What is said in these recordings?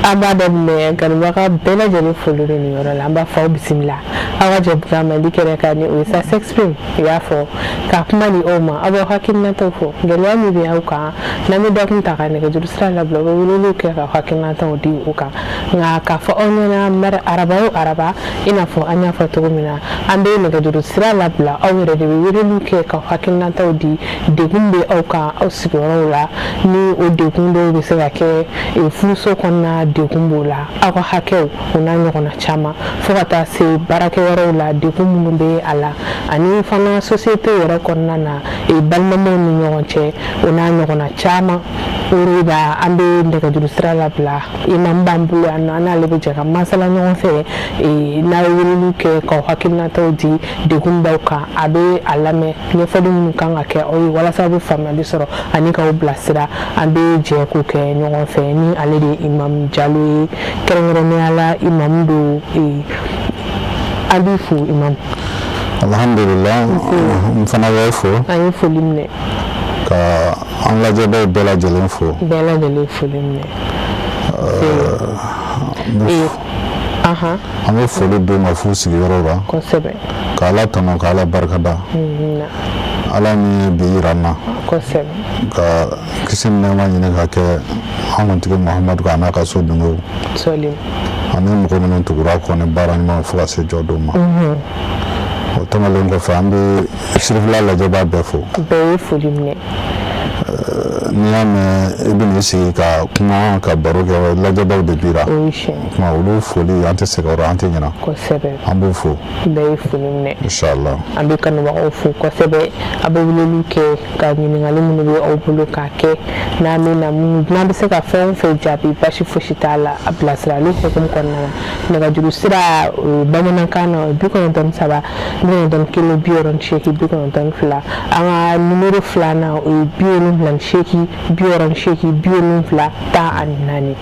An b'a daminɛ kanubaga bɛɛ lajɛlen foli don nin yɔrɔ la. An b'a fɔ aw bisimila aw ka jɛmukan mandi kɛnɛ kan, ni o ye Ça s'exprime. U y'a fɔ ka kuma di aw ma, aw b'aw hakilinataw fɔ, gɛlɛya min bɛ aw kan. N'an bɛ dakun ta ka nɛgɛjuru sira labila, aw bɛ weleliw kɛ ka hakilinataw di o kan. Nka k'a fɔ aw ɲɛna, araba o araba, i n'a fɔ an y'a fɔ cogo min na, an bɛ nɛgɛjuru sira labila, aw yɛrɛ de bɛ weleliw kɛ ka hakilinataw di. Degun bɛ aw kan aw sigiyɔrɔw la, ni o degun dɔw bɛ se ka kɛ furuso kɔnɔna degun b'o la, aw ka hakɛw, o n'a ɲɔgɔnna caman, fo ka taa se baarakɛyɔrɔw la, degun minnu bɛ a la, ani fana société yɛrɛ kɔnɔna na, balimamaw ni ɲɔgɔn cɛ, o n'a ɲɔgɔnna caman. O de la an bɛ nɛgɛjuru sira labila. Imam b'an bolo yan nɔ, an n'ale bɛ jɛ ka masala ɲɔgɔn fɛ. N'a ye weleliw kɛ k'aw hakilinataw di, degun b'aw kan, a bɛ a lamɛn, ɲɛfɔli minnu kan ka kɛ aw ye walasa aw bɛ faamuyali sɔrɔ ani k'aw bilasira, an bɛ jɛ k'o kɛ ɲɔgɔn fɛ. Ni ale de ye Imam Jalo ye, kɛrɛnkɛrɛnnenya la imam don. An b'i fo, imam. Alhamdulillah, n fana b'aw fo. An ye foli minɛ. Ka an lajɛbaaw bɛɛ lajɛlen fo. Bɛɛ lajɛlen foli minɛ. An bɛ foli d'u ma f'u sigiyɔrɔ la. Kosɛbɛ. Ka Ala tanu, ka Ala barikada. Ala min ye bi yira an na. Kosɛbɛ. Ka kisi ni nɛɛma ɲini ka kɛ an kuntigi Muhamadu kan, n'a ka so dungew. Sɔli. Ani mɔgɔ minnu tugura a kɔ ni baara ɲuman fo ka se jɔ don ma. O tɛmɛnen kɔfɛ, an bɛ sirifila lajɛbaa bɛɛ fo. Bɛɛ ye foli minɛ. N'i y'a mɛn i bɛn'i sigi ka kuma, ka baro kɛ, lajɛbaw de b'i la. O ye tiɲɛ. Kuma olu foli, an tɛ sɛgɛn o rɔ, an tɛ ɲinɛ. Kosɛbɛ. An b'u fo. Bɛɛ ye foli minɛ. Inshallah. An bɛ kanubagaw fo kosɛbɛ. A bɛ weleliw kɛ ka ɲininkali minnu bɛ aw bolo k'a kɛ, n'an bɛ na minnu, n'an bɛ se ka fɛn o fɛn jaabi, basi fosi t'a la. A bilasirali hukumu kɔnɔna na, nɛgɛjuru sira bamanankan na, o ye 93 91 68 92. An ka nimero filanan, o ye 78 68 70 14.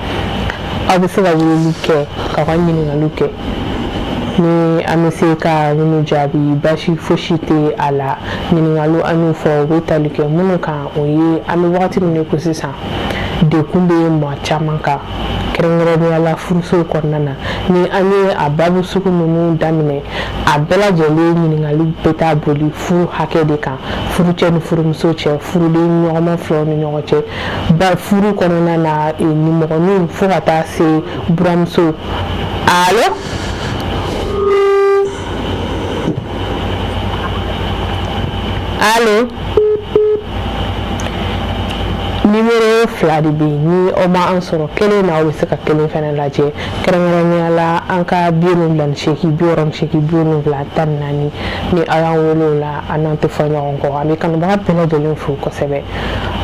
Aw bɛ se ka weleli kɛ k'aw ka ɲininkaliw kɛ, ni an bɛ se ka minnu jaabi, basi fosi tɛ a la. Ɲininkaliw, an y'o fɔ, u bɛ tali kɛ minnu kan, o ye an bɛ wagati min ko sisan, degun bɛ maa caman kan, kɛrɛnkɛrɛnnenya la furusow kɔnɔna na. Ni an ye a babu sugu ninnu daminɛ, a bɛɛ lajɛlen ɲininkali bɛ taa boli furu hakɛ de kan, furucɛ ni furumuso cɛ, furuden ɲɔgɔnma filaw ni ɲɔgɔn cɛ, ba furu kɔnɔna na, nimɔgɔninw, fo ka taa se buramuso. Allo, allo. Nimero fila de bɛ yen. Ni aw ma an sɔrɔ kelen na, aw bɛ se ka kelen fana lajɛ, kɛrɛnkɛrɛnnenya la an ka 78 68 70 14. Ni aw y'an wele o la, an n'an tɛ fɔ ɲɔgɔn kɔ. An bɛ kanubaga bɛɛ lajɛlen fo kosɛbɛ.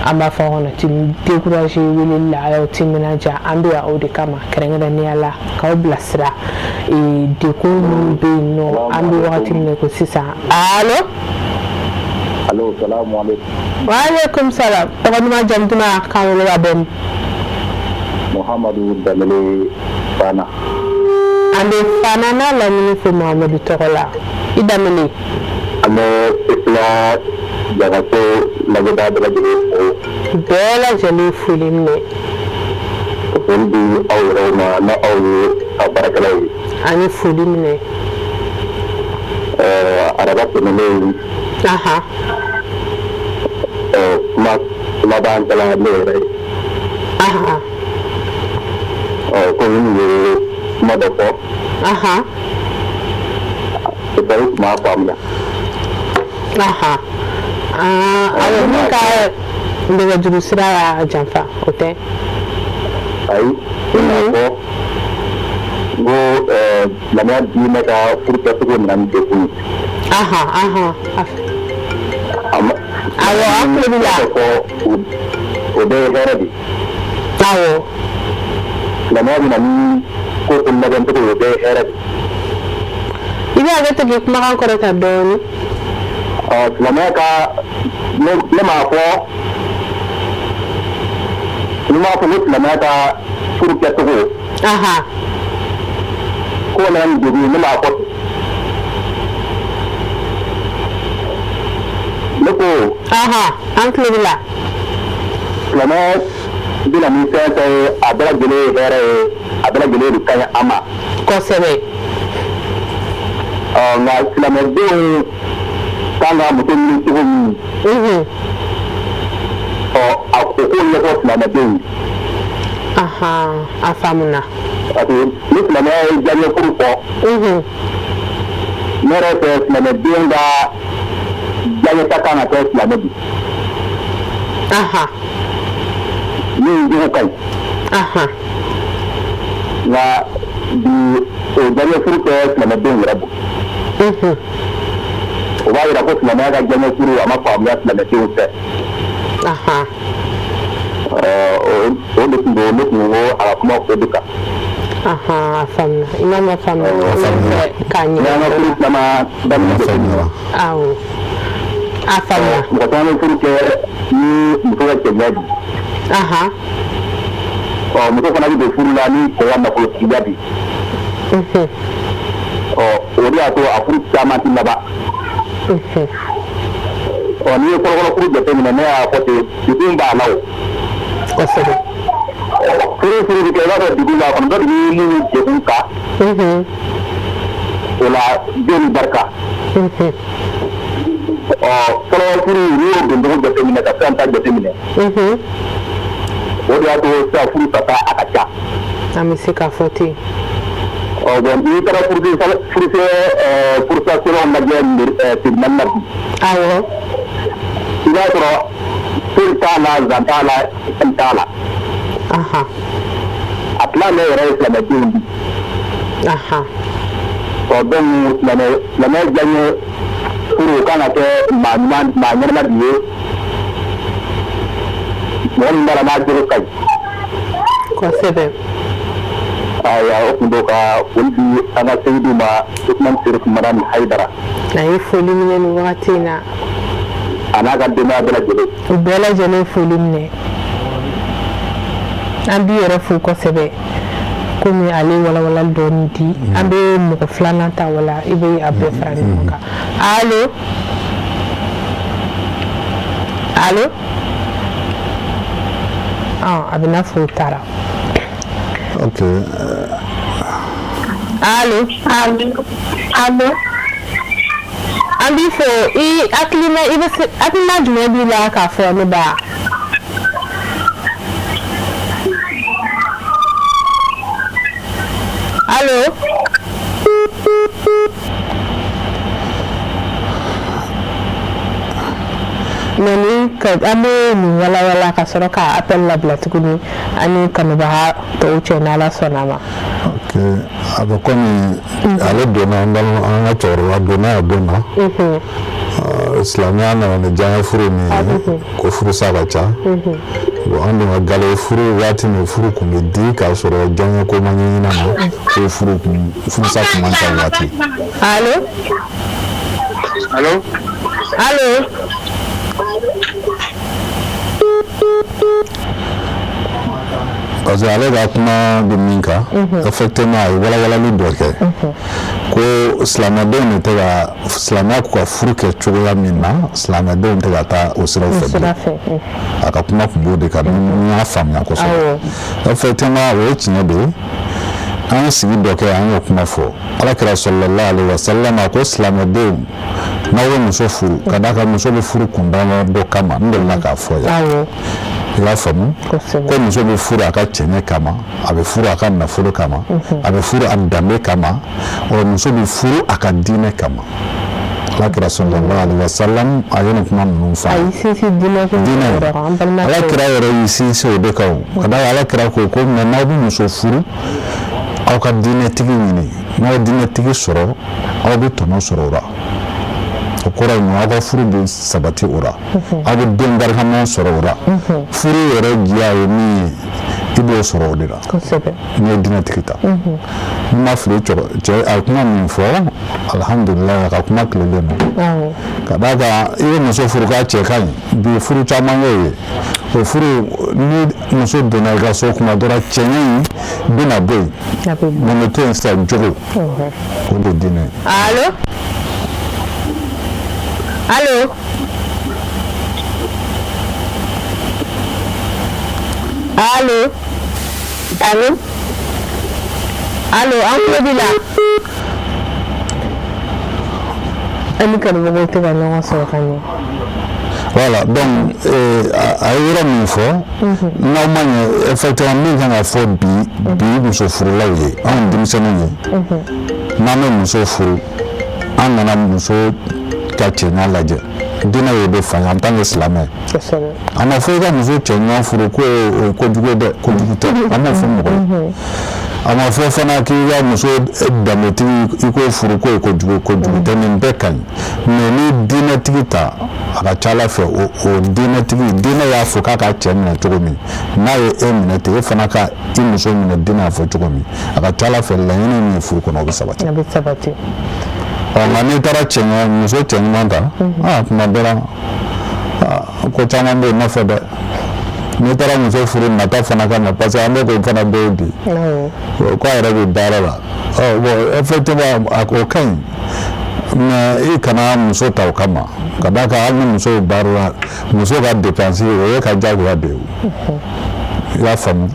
An b'a fɔ aw kana ti décourager weleli la, a y'aw timinanja. An bɛ yan o de kama, kɛrɛnkɛrɛnnenya la k'aw bilasira degun minnu bɛ yen nɔ, an bɛ wagati min na ko sisan. Allo. Allo, salamu alaikum. Waaleykum salam. Tɔgɔ duman, jamu duman, k'an wele ka bɔ min? Muhamadu Danbele, Fana. An bɛ Fana n'a lamini fo Muhamadu tɔgɔ la. I Danbele. An bɛ Sefila Jakaso lajɛbaa bɛɛ lajɛlen fo. Bɛɛ lajɛlen foli minɛ. Ka foli di aw yɛrɛw ma, n'aw ye a baarakɛlaw ye. An ye foli minɛ. Araba tɛmɛnen, kuma laban kɛla ne yɛrɛ ye. Ko n ye kuma dɔ fɔ. I tun m'a faamuya. Awɔ, min ka nɛgɛjuru sira y'a janfa, o tɛ? Ayi, i n'a fɔ n ko silamɛya diinɛ ka furu kɛcogo nana ni degun ye. Awɔ, an tulo b'i la. O bɛɛ ye hɛrɛ de ye. Silamɛya bɛ na ni ko ko labɛncogo ye, o bɛɛ ye hɛrɛ de ye. I bɛ hakɛ to k'i kumakan kɔrɔta dɔɔnin. Ɔ, silamɛya ka, ne m'a fɔ, n m'a fɔ ko silamɛya ka furu kɛcogo ko nana ni degun ye, ne m'a fɔ ten. Ne ko an tulo b'i la. Silamɛya bɛ na ni fɛn fɛn ye, a bɛɛ lajɛlen ye hɛrɛ ye. A bɛɛ lajɛlen de ka ɲi an ma. Kosɛbɛ. Ɔ, nka silamɛdenw kan ka muso ɲini cogo min, ɔ, a o k'o ɲɛfɔ silamɛdenw ye. Ahan, a faamuna. Parce que ni silamɛya ye diyaɲɛ furu fɔ, ne yɛrɛ fɛ, silamɛden ka diyaɲɛ ta kan ka kɛ silamɛ bi min jogo ka ɲi. Nka bi, o diyaɲɛ furu tɛ silamɛdenw yɛrɛ bolo. O b'a yira ko silamɛya ka diyaɲɛ furu, a ma faamuya silamɛdenw fɛ. O de tun don, ne tun ko a ka kuma o de kan. Ahan, a faamuna, imam, a faamuna. A fɛ k'a Ni an ka ɲininka. furu caman daminɛ jateminɛ, Awɔ, a faamuna. mɔgɔ caman bɛ furu kɛ ni muso ka cɛɲa bi. Ɔ, muso fana bɛ don furu la ni cɛ ka nafolotigiya bi. Ɔ, o de y'a to a furu caman ti laban. Ɔ, n'i ye fɔlɔfɔlɔ furu jateminɛ, ne y'a fɔ ten, degun b'a la o. Furu furu bɛ kɛ, i b'a sɔrɔ degun b'a kɔnɔ, dɔ de bɛ minnu degun kan o la, den ni barika. Ɔ, fɔlɔ furu, n'i y'o doncogo jateminɛ ka sisan ta jateminɛ, o de y'a to sisan furu sata a ka ca. An bɛ se k'a fɔ ten. Ɔ bon, n'i taara furusɛ furusa sɛbɛnw lajɛ tribunal la bi, i b'a sɔrɔ foyi t'a la, zan t'a la, fɛn t'a la. A tila ne yɛrɛ ye silamɛdenw di. Ɔ, donc silamɛ diyaɲɛ furu, o kan ka kɛ maa ɲuman, maa ɲɛnama de ye, mɔgɔ min b'a la n'a jogo ka ɲi. Ayiwa, o tun don ka foli di an ka seyidu ma, Usumani Serif Madani Hayidara. A ye foli minɛ nin wagati in na. A n'a ka denbaya bɛɛ lajɛlen. U bɛɛ lajɛlen foli minɛ. An b'i yɛrɛ fo kosɛbɛ. Komi ale walawalali dɔɔni di, an bɛ mɔgɔ filanan ta, wala i bɛ a bɛɛ fara ɲɔgɔn kan. Allo, allo, a bɛ n'a fɔ o taara. Ok. Allo. Allo. An b'i fo. I hakilina, i bɛ se, hakilina jumɛn b'i la k'a fɔ ne ba? Allo. Mais ni ka an bɛ nin walawala ka sɔrɔ ka appel labila tuguni ani kanubaga tɔw cɛ, n'Ala sɔnna a ma. Ok, a bɛ komi ale donna, an balima, an ka cɛkɔrɔba donna, a donna silamɛya nana ni diyaɲɛ furu min ye, ko furusa ka ca. Bon, an dun ka gale furu waati min, furu kun bɛ di k'a sɔrɔ diyaɲɛ ko ma ɲɛɲini a ma, ko furu kun, furusa kun man ca o waati. Allo. Allo. Allo. Parce que ale ka kuma bɛ min kan, effectivement, a ye walawalali dɔ kɛ ko silamɛdenw de tɛ ka silamɛya k'u ka furu kɛ cogoya min na, silamɛdenw tɛ ka taa o siraw fɛ sira bilen. Fɛ. A ka kuma tun b'o de kan, ni n y'a faamuya kosɛbɛ. Effectivement, o ye tiɲɛ de ye. An ye sigi dɔ kɛ, an y'o kuma fɔ. Ala kira sallallahu alaihi wa sallam a ko silamɛdenw, n'aw bɛ muso furu, ka d'a kan muso bɛ furu kun dama dɔ kama, n delila k'a fɔ yan. I y'a faamu? Kosɛbɛ. Ko muso bɛ furu a ka cɛɲɛ kama, a bɛ furu a ka nafolo kama, a bɛ furu a danbe kama. Ɔ, muso bɛ furu a ka diinɛ kama. Ala kira sallallahu alaihi wa sallam a ye nin kuma ninnu fɔ. A y'i sinsin diinɛ ko Diinɛ. yɔrɔ kan, an balimakɛ. Ala kira yɛrɛ y'i sinsin o de kan. O ka d'a kan ala kira ko ko mɛ n'aw bɛ muso furu, aw ka diinɛtigi ɲini. N'aw ye diinɛtigi sɔrɔ, aw bɛ tɔnɔ sɔrɔ o la. O kɔrɔ ye mun? Aw ka furu bɛ sabati o la, aw bɛ den barikamaw sɔrɔ o la. Furu yɛrɛ diya ye min ye, i b'o sɔrɔ o de la n'i ye diinɛtigi ta. N ma fili, cɛ a ye kuma min fɔ, alihamudulilayi, a ka kuma tilennen don. Ka d'a kan i bɛ muso furu k'a cɛ ka ɲi, bi furu caman y'o ye. O furu, ni muso donna i ka so kuma dɔ la, cɛɲɛ in bɛna bɔ yen. A bɛ bɔ. Mun bɛ to yen sisan? Jogo, o de ye diinɛ ye. Allo, allo, allo. Allo. Allo, an tulo b'i la. An ni kanubagaw tɛ ka ɲɔgɔn sɔrɔ ka ɲɛ. Voilà, donc a ye yɔrɔ min fɔ, n'aw ma ɲɛ, effectivement min kan ka fɔ bi bi muso furulaw ye, anw denmisɛnninw ye, n'an bɛ muso furu, an kana muso ka cɛɲa lajɛ. Diinɛ y'o de fɔ an ye en tant que silamɛ. A ma fɔ i ka muso cɛɲuman furu ko o ye kojugu ye dɛ, kojugu tɛ, an m'o fɔ mɔgɔ ye. A ma fɔ fana k'i ka muso danbetigi i k'o furu k'o ye kojugu, kojugu tɛ, nin bɛɛ ka ɲi. Mais ni diinɛtigi ta, a ka ca ala fɛ o diinɛtigi, diinɛ y'a fɔ k'a ka cɛ minɛ cogo min, n'a ye e minɛ ten, e fana ka i muso minɛ diinɛ y'a fɔ cogo min, a ka ca ala fɛ laɲini min ye furu kɔnɔ, o bɛ sabati. A bɛ sabati. Ɔ nka n'i taara cɛ muso cɛ ɲuman ta, aa tuma bɛɛ la ko caman bɛ yen nɔfɛ dɛ. N'i taara muso furu nata fana kama, parce que an bɛ k'o fana dɔw bi ko a yɛrɛ bɛ baara la. Ɔ bon, effectivement o ka ɲi, mais i kana muso ta o kama, ka d'a kan hali ni muso bɛ baara la, muso ka dépense o ye ka diyagoya de ye. I y'a faamu?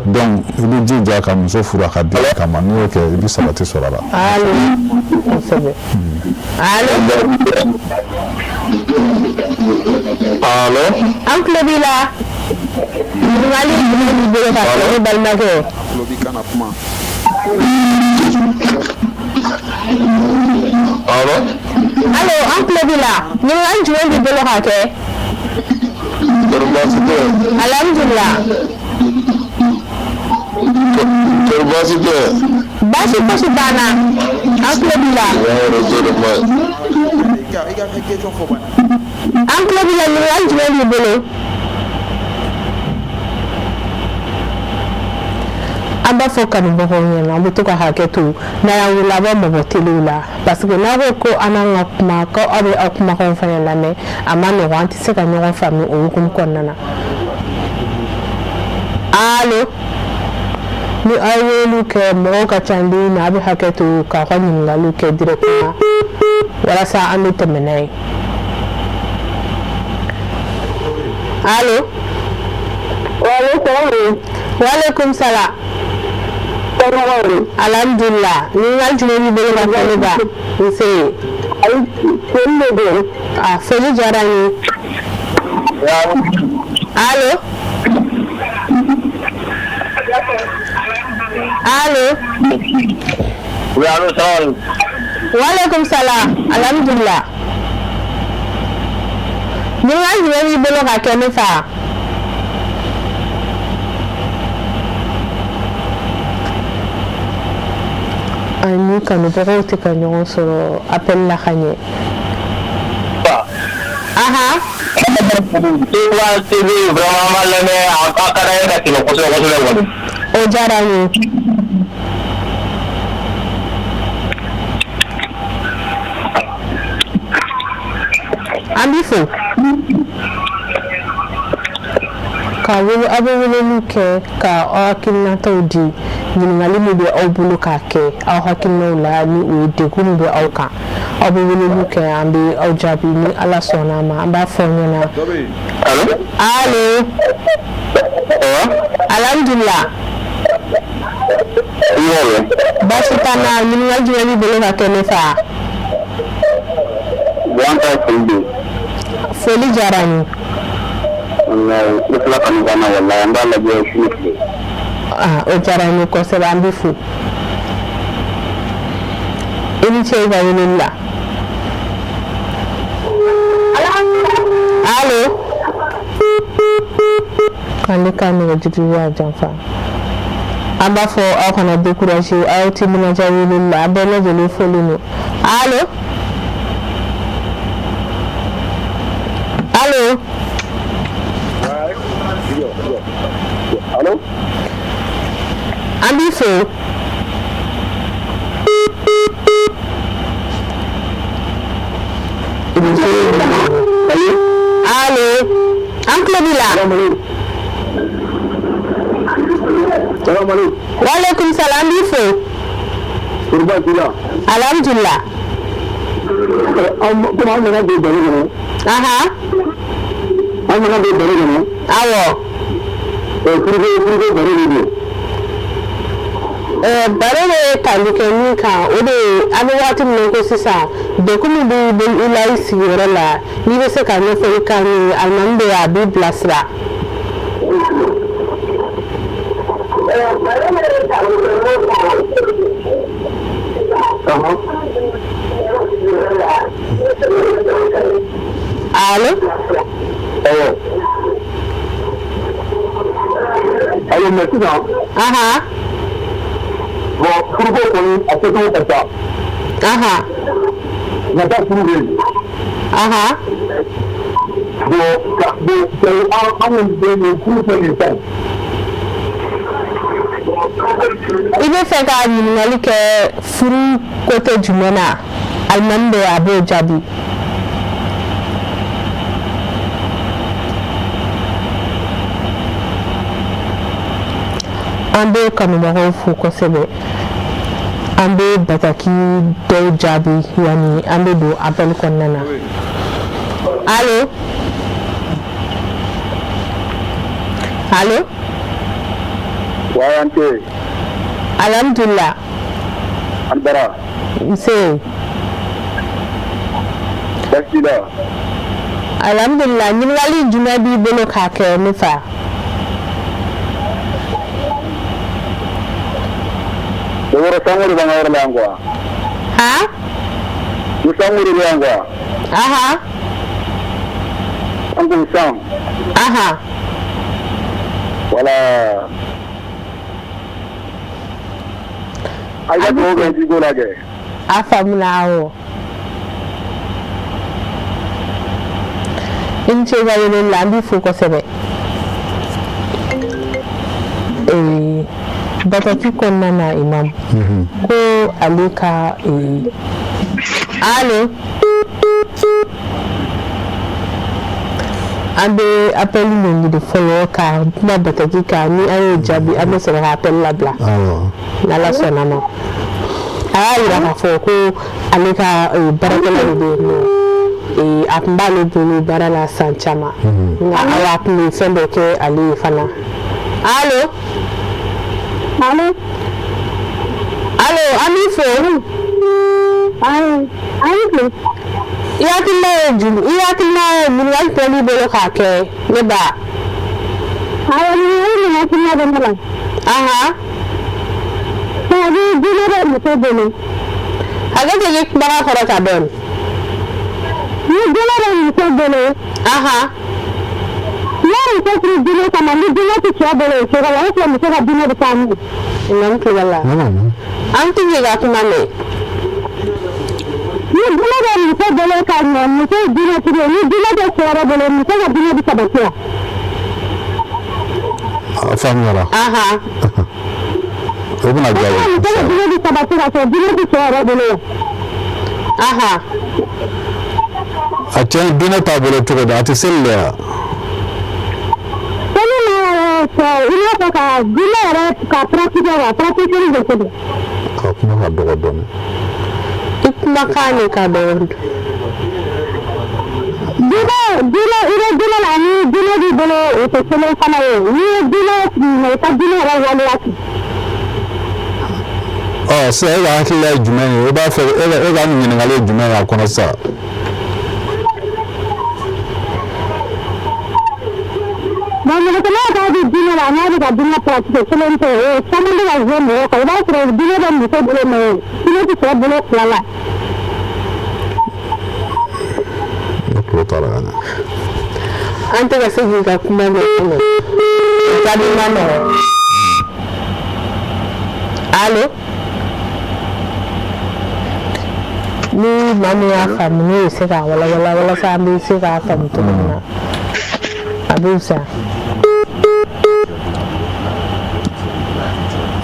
Donc i bɛ jija ka muso furu a ka diinɛ kama. N'i y'o kɛ, i bɛ sabati sɔrɔ a la. Allo, kosɛbɛ. Allo. Allo. An tulo b'i la. Ɲininkali jumɛn b'i bolo ka kɛ ne balimakɛ? Tulo b'i kan na, kuma. Allo. Allo, an tulo b'i la. Ɲininkali jumɛn b'i bolo ka kɛ? Kɔri baasi tɛ? Alhamdulila. Kɔri baasi tɛ? Baasi fosi t'an na. An tulo b'i la. Réseau de ma ɲi. I ka question fɔ bani. An tulo b'i la, ɲininkali jumɛn b'i bolo? An b'a fɔ kanubagaw ɲɛna, an bɛ to ka hakɛ to n'a y'an wele, a b'a mabɔ telew la, parce que n'a ko ko an n'an ka kuma, ko aw bɛ aw kumakanw fana lamɛn, a ma nɔgɔn, an tɛ se ka ɲɔgɔn faamu o hukumu kɔnɔna na. Allo, ni aw ye weleliw kɛ, mɔgɔw ka ca den na, a bɛ hakɛ to k'aw ka ɲininkaliw kɛ directement walasa an bɛ tɛmɛ n'a ye. Allo. Waaleykum salam. Alhamdulillah. Ɲininkali jumɛn b'i bolo ka kɛ ne ba? Nse. Foli de don. Ah, foli diyara n ye. Allo. Allo. Oui, allo, salam. Waaleykum salam. Alhamdulillah. Ɲininkali jumɛn b'i bolo ka kɛ ne fa? Ani kanubagaw tɛ ka ɲɔgɔn sɔrɔ appel la ka ɲɛ. Aha. Sewa TV, vraiment an b'a lamɛn, a ka d'an ye ka tɛmɛ kosɛbɛ kosɛbɛ kɔni. O diyara n ye. An b'i fo. Ka wele, aw bɛ weleliw kɛ ka aw hakilinataw di, ɲininkali min bɛ aw bolo k'a kɛ aw hakilinaw la, ni o ye degun min bɛ aw kan, aw bɛ weleliw kɛ, an bɛ aw jaabi ni Ala sɔnna a ma. An b'a fɔ aw ɲɛna. Allo. Allo. Alhamdulillah. Baasi t'an na. Ɲininkali jumɛn b'i bolo ka kɛ ne fa? An ta foli de. Foli diyara n ye. Wallahi, ne fila kanu banna, wallahi, an b'a lajɛ su ni tile. Ah, o diyara n ye kosɛbɛ, an b'i fo. I ni ce i ka weleli la. Allo. Ale ka nɛgɛjuru y'a janfa. An b'a fɔ aw kana décourager, aw timinandiya weleli la, an bɛɛ lajɛlen folen don. Allo. Allo. Allo. An b'i fo. Allo. An tulo b'i la. Salaamaaleykum. Waaleykum salam, an b'i fo. Kurba b'i la? Alhamdulillah. Komi an nana don baro kɔnɔ. Aha. An nana don baro kɔnɔ. Awɔ. Furuko baro de don. Baro bɛ tali kɛ min kan, o de ye an bɛ waati min na ko sisan, degun min b'i bolo i la i sigiyɔrɔ la, n'i bɛ se ka ɲɛfɔli k'an ye, alimami bɛ yen, a b'i bilasira. Allo? Awɔ. Allo, mais sisan. Bon, furuko kɔni, a kɛcogo ka ca. Nata furu bɛ yen. Bon, ka bon, c'est an kɔni bɛ yen, furu fɛn nin fɛn. I bɛ fɛ ka ɲininkali kɛ furu côté jumɛn na? Alimami bɛ yen, a b'o jaabi. An bɛ kanubagaw fo kosɛbɛ. An bɛ bataki dɔw jaabi yanni an bɛ don appel kɔnɔna na. Allo, allo? Wa an tɛ. Alhamdulillah. An bara. Nse. Baasi la? Alhamdulillah. Ɲininkali jumɛn b'i bolo k'a kɛ ne fa? Yɔrɔ sango de b'an ka yɔrɔ la yan quoi. Han? Ni sango de bɛ yan quoi. An ko san. Voilà. A ka dugawu kɛ jiko la kɛ. A faamuna, awɔ. I ni ce i ka weleli la, an b'i fo kosɛbɛ. Bataki kɔnɔna na, imam ko ale ka allo, an bɛ appel ɲɔngiri fɔlɔ ka kuma bataki kan. Ni an y'o jaabi, an bɛ sɔrɔ ka appel labila n'Ala sɔnna ma. A y'a yira k'a fɔ ko ale ka baarakɛla de bɛ yen nɔ, a tun b'ale bolo baara la san caman, nka awa, a tun bɛ fɛn dɔ kɛ ale ye fana. Allo? Allo? Allo, an b'i fo. Ayi. I hakilina ye jumɛn? I hakilina ye ɲininkali tɔ b'i bolo k'a kɛ ne ba? Awɔ, ɲininkali min hakilina bɛ ne la. Ni diinɛ bɛ muso bolo. Hakɛ to, k'i kumakan kɔrɔta dɔɔni. Ni diinɛ bɛ muso bolo. N'a muso furu diinɛ kama, ni diinɛ tɛ cɛ bolo o cogo la, est ce que muso ka diinɛ bɛ taa min? Imam tulo la. An tɛ k'i ka kuma mɛn. Ni diinɛ bɛ muso bolo ka ɲɛ, muso ye diinɛ tigi ye, ni diinɛ bɛ cɛ yɛrɛ bolo, muso ka diinɛ bɛ sabati wa? A faamuyara. O bɛna jaabi. Muso ka diinɛ bɛ sabati ka sɔrɔ diinɛ tɛ cɛ yɛrɛ bolo wa? A cɛ diinɛ t'a bolo cogo di? A tɛ seli de wa? Seli ma cɛ, i n'a fɔ ka diinɛ yɛrɛ ka pratiquer wa, pratiquer de ko don. A kuma ka dɔgɔ dɔɔnin. I kumakan de ka dɔgɔ. Diinɛ, diinɛ, i bɛ diinɛ la ni diinɛ b'i bolo, o tɛ kelen fana ye. N'i ye diinɛ minɛ, i ka diinɛ yɛrɛ waleya kɛ. Ɔ, sisan e ka hakilila ye jumɛn ye? E b'a fɛ e ka ɲininkali ye jumɛn ye a kɔnɔ sisan? Bon, mɔgɔ k'a bɛ diinɛ la, n'a bɛ ka diinɛ pratiquer, kelen tɛ. O caman bɛ ka jouer mɔgɔw kan. I b'a sɔrɔ diinɛ bɛ muso bolo, mais diinɛ tɛ cɛ bolo fila la. Ne tulo t'a la ka ɲɛ. An tɛ ka se k'i ka kuma mɛn fɔlɔ. Jaabi ma nɔgɔ. Allo? Ni maa min y'a faamu, n'o bɛ se k'a walawala walasa an bɛ se k'a faamu cogo min na, a bɛ fisaya.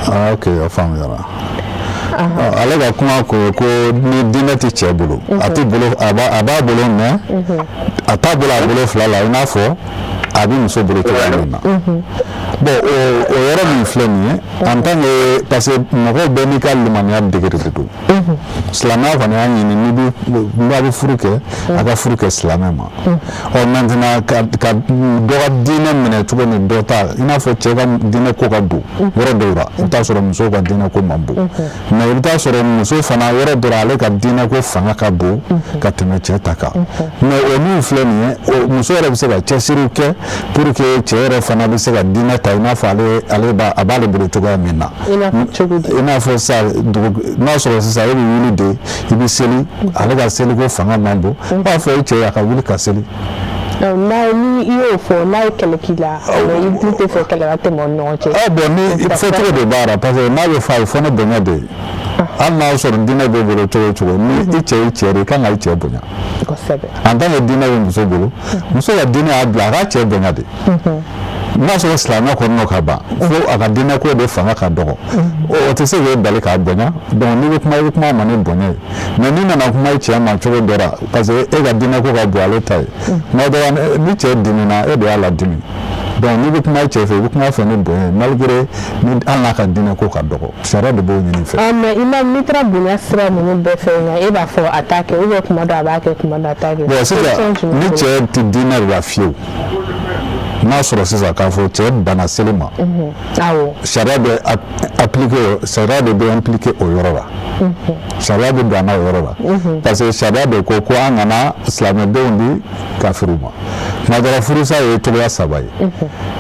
Ah, ok, a faamuyara. Ale ka kuma ko ko ni diinɛ tɛ cɛ bolo, a tɛ bolo, a b'a bolo, mais a t'a bolo a bolo fila la, i n'a fɔ a bɛ muso bolo cogoya min na. Bon, o yɔrɔ min filɛ nin ye, en tant que, parce que mɔgɔw bɛɛ n'i ka limaniya degré de don. Silamɛya kɔni y'a ɲini n'i bɛ n'a bɛ furu kɛ, a ka furu kɛ silamɛ ma. Ɔ, maintenant, ka dɔ ka diinɛ minɛ cogo ni dɔ ta, i n'a fɔ cɛ ka diinɛ ko ka bon yɔrɔ dɔw la, i bɛ taa sɔrɔ musow ka diinɛ ko man bon. Mais i bɛ taa sɔrɔ muso fana, yɔrɔ dɔ la, ale ka diinɛ ko fanga ka bon ka tɛmɛ cɛ ta kan. Mais o min filɛ nin ye, o muso yɛrɛ bɛ se ka cɛsiriw kɛ pour que cɛ yɛrɛ fana bɛ se ka diinɛ ta i n'a fɔ ale b'a a b'ale bolo cogoya min na. I n'a fɔ cogo di? I n'a fɔ sisan, dugu n'a sɔrɔ sisan e bɛ wuli de, i bɛ seli, ale ka seliko fanga man bon, i b'a fɔ e cɛ ye a ka wuli ka seli. N'a ni i y'o fɔ, n'a ye kɛlɛ k'i la, mais i dun tɛ fɛ kɛlɛ ka tɛmɛ aw ni ɲɔgɔn cɛ. Ah bon, ni fɔcogo de b'a la, parce que n'a bɛ fɔ a ye, fɔ ne bonya de ye. Hali n'a sɔrɔ diinɛ b'e bolo cogo o cogo, ni i cɛ y'i cɛ de, i kan ka i cɛ bonya. En tant que diinɛ bɛ muso bolo, muso ka diinɛ y'a bila a k'a cɛ bonya de. N'a sɔrɔ silamɛ kɔni ka ban fo a ka diinɛ ko de fanga ka dɔgɔ, o tɛ se k'e bali k'a bonya. Donc n'i bɛ kuma, i bɛ kuma a ma ni bonya ye. Mais n'i nana kuma i cɛ ma cogo dɔ la, parce que e ka diinɛ ko ka bon ale ta ye, tuma dɔ la ni cɛ dimina, e de y'a ladimi. Donc n'i bɛ kuma i cɛ fɛ, i bɛ kuma fɛ ni bonya ye, malgré ni hali n'a ka diinɛ ko ka dɔgɔ, sariya de b'o ɲini fɛ. Ah, mais imam, n'i taara bonya sira ninnu bɛɛ fɛ, nka e b'a fɔ a t'a kɛ, ou bien kuma dɔ a b'a kɛ, kuma dɔ a t'a kɛ. Bon, sisan ni cɛ tɛ diinɛ de la fiyewu, n'a sɔrɔ sisan k'a fɔ cɛ banna seli ma, sariya bɛ appliquer, sariya de bɛ impliquer o yɔrɔ la, sariya bɛ don a na o yɔrɔ la, parce que sariya de ko ko an kana silamɛdenw di kafiriw ma. Tuma dɔ la, furusa ye cogoya saba ye: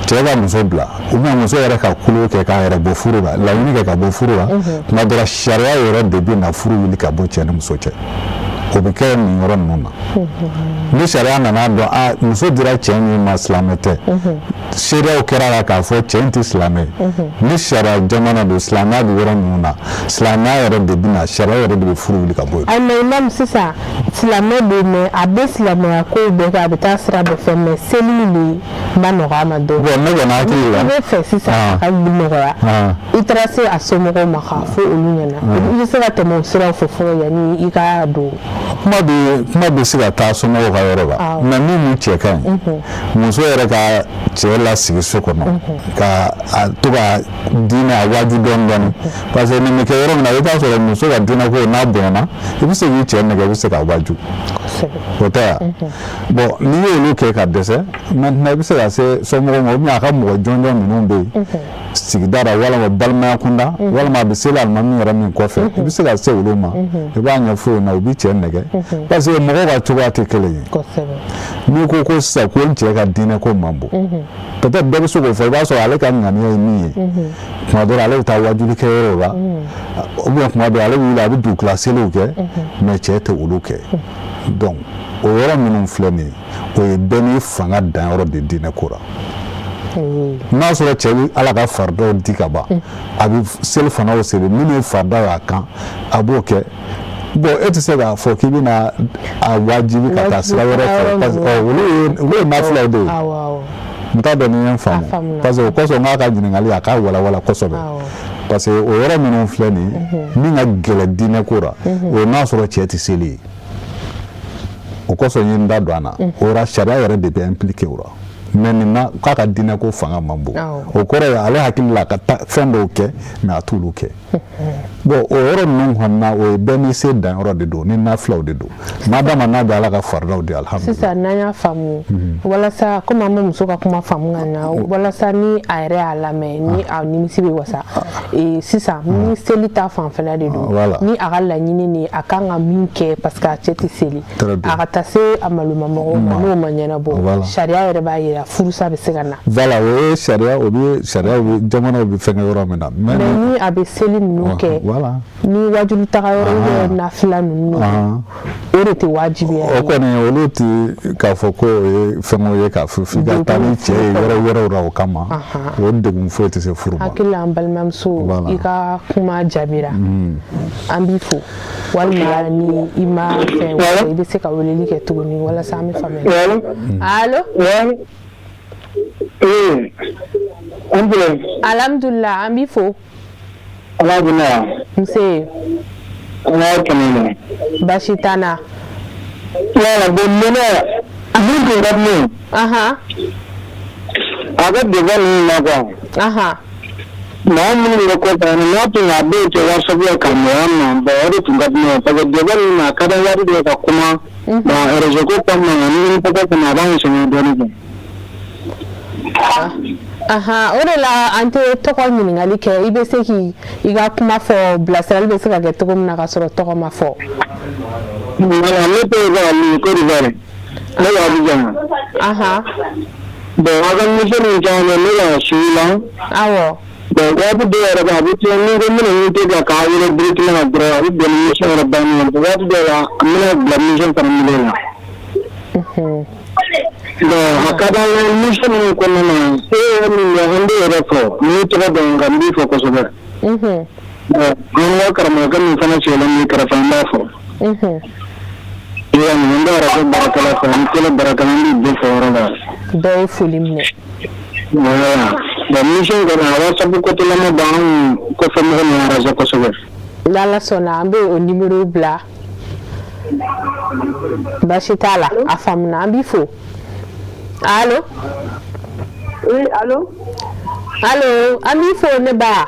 cɛ ka muso bila, ou bien muso yɛrɛ ka kulu kɛ k'a yɛrɛ bɔ furu la, laɲini kɛ ka bɔ furu la. Tuma dɔ la, sariya yɛrɛ de bɛ na furu wuli ka bɔ cɛ ni muso cɛ. O bɛ kɛ nin yɔrɔ ninnu na. Ni sariya nana dɔn a muso dira cɛ min ma, silamɛ tɛ, seereyaw kɛra la k'a fɔ cɛ in tɛ silamɛ ye, ni sariya jamana don, silamɛya bɛ yɔrɔ minnu na, silamɛya yɛrɛ de bɛ na, sariya yɛrɛ de bɛ furu wuli ka bɔ yen. Ayi, mais imam, sisan silamɛ don, mais a bɛ silamɛya kow bɛɛ kɛ, a bɛ taa sira bɛɛ fɛ, mais seli de ma nɔgɔ a ma dɔɔnin. Bon, ne kɔni hakili la. I bɛ fɛ sisan a ka nɔgɔya, i taara se a somɔgɔw ma k'a fɔ olu ɲɛna, i bɛ se ka tɛmɛ o siraw fɛ fɔlɔ yanni i ka don. Kuma bɛ se ka taa somɔgɔw ka yɔrɔ la, mais min mun cɛ ka ɲi, muso yɛrɛ ka cɛ lasigi so kɔnɔ ka a to ka diinɛ a waaju dɔɔni dɔɔni, parce que nin bɛ kɛ yɔrɔ min na, i bɛ taa sɔrɔ muso ka diinɛ ko n'a bonyana, i bɛ se k'i cɛ nɛgɛ, i bɛ se k'a waaju, o tɛ yan. Bon, n'i y'olu kɛ ka dɛsɛ, maintenant i bɛ se ka se somɔgɔw ma, ou bien a ka mɔgɔ jɔnjɔn ninnu bɛ yen sigida la, walima balimaya kunda, walima a bɛ seli alimami yɛrɛ min kɔfɛ, i bɛ se ka se olu ma, i b'a ɲɛfɔ yen na, u b'i cɛ nɛgɛ, parce que mɔgɔw ka cogoya tɛ kelen ye. N'i ko ko sisan ko n cɛ ka diinɛ ko man bon, peut-être dɔ bɛ se k'o fɔ, i b'a sɔrɔ ale ka ŋaniya ye min ye, tuma dɔ la ale bɛ taa wajuli kɛ yɔrɔw la, ou bien tuma dɔ ale bɛ wuli, a bɛ dugukila seliw kɛ, mais cɛ tɛ olu kɛ. Donc o yɔrɔ minnu filɛ nin ye, o ye bɛɛ n'i fanga danyɔrɔ de diinɛ ko la. N'a sɔrɔ cɛ bɛ Ala ka faridaw di ka ban, a bɛ seli fana o seli minnu ye farida ye a kan, a b'o kɛ. Bon, e tɛ se k'a fɔ k'i bɛna a wajibi ka taa sira wɛrɛ fɛ, parce que olu ye nafilaw de ye. N t'a dɔn ni ye n faamu, parce que o kosɔn n k'a ka ɲininkali a k'a walawala kosɛbɛ, parce que o yɔrɔ minnu filɛ nin ye, min ka gɛlɛn diinɛ ko la, o ye n'a sɔrɔ cɛ tɛ seli ye. O kosɔn n ye n da don a na. O la, sariya yɛrɛ de bɛ impliqué o la. Mais nin na, k'a ka diinɛ ko fanga man bon, o kɔrɔ ye ale hakili la ka taa fɛn dɔw kɛ, mais a t'olu kɛ. Bon, o yɔrɔ ninnu kɔni na, o ye bɛɛ n'i se danyɔrɔ de don, ni nafilaw de don, madama n'a bɛ Ala ka faridaw di, alihamudulila. Sisan n'an y'a faamu, walasa komi an bɛ muso ka kuma faamu ka ɲa, walasa ni a yɛrɛ y'a lamɛn, ni a nimisi bɛ wasa, sisan ni seli ta fanfɛla de don, ni a ka laɲini ni a kan ka min kɛ, parce que a cɛ tɛ seli, a ka taa se a maloma mɔgɔw ma, n'o ma ɲɛnabɔ, sariya yɛrɛ b'a yira furusa bɛ se ka na. Voilà, o ye sariya, o bɛ sariya bɛ jamanaw bɛ fɛnkɛ yɔrɔ min na. Mais ni a bɛ seli ninnu kɛ, ni wajulu taga yɔrɔ bɛ nafila ninnu, o de tɛ wajibiya. O kɔni, olu ti k'a fɔ ko o ye fɛnw ye k'a fɔ f'i ka taa ni cɛ ye yɔrɔ wɛrɛw la, o kama o degun foyi tɛ se furu ma. Hakili la, an balimamuso, i ka kuma jaabira, an b'i fo. Walima ni i ma fɛn, i bɛ se ka weleli kɛ tuguni walasa an bɛ faamuya. Allo? Alhamdulillah, an b'i fo. Nse. Baasi t'an na. Voilà, bon, maintenant, min tun ka di ne ye. A bɛ débat ninnu na quoi. Mɔgɔ minnu bɛ kɔfɛ n'a tun a bɛ kɛ WhatsApp ye ka mɔgɔ ma bon, o de tun ka di ne ye, parce que débat ninnu na, a ka di waati dɔ ka kuma. Bon, réseau ko kɔnɔna na, ni tɔgɔ fana, a b'an sɛgɛn dɔɔnin quoi. Ahan, o de la an tɛ tɔgɔ ɲininkali kɛ. I bɛ se k'i i ka kuma fɔ, bilasirali bɛ se ka kɛ cogo min na ka sɔrɔ tɔgɔ ma fɔ. Voilà, ne tɔgɔ ko Ali, Côte d'Ivoire. Ne bɛ Abidjan. Bon, aw ka émission ninnu caman bɛ ne ka suivi la. Bon, waati dɔw yɛrɛ bɛ, a bɛ tiɲɛ ni ko n bɛna invité bila k'a wele directement la dɔrɔn, a bɛ bɛn ni émission yɛrɛ bannen ye. Waati dɔw la, an bɛna bila émission fana milieu la. Bon, a ka d'an ye émission ninnu kɔnɔna na, e yɛrɛ min bɛ, an b'e yɛrɛ fɔ, n'i tɔgɔ dɔn nka n b'i fɔ kosɛbɛ. Bon, an ka karamɔgɔkɛ min fana sigilen b'i kɛrɛfɛ, an b'a fɔ. I y'a mɛn, n bɛ arajo baarakɛla fɔ, an télé baarakɛla, n b'i bɛɛ fɔ yɔrɔ la. Bɛɛ ye foli minɛ. Voilà. Bon, émission kɔni, a WhatsApp côté lama b'anw kɔfɛ mɔgɔ min arranger kosɛbɛ. N'Ala sɔnna, an bɛ o numéro bila. Baasi t'a la, a faamuna, an b'i fo. Allo? Oui, allo? Allo, an b'i fo ne ba.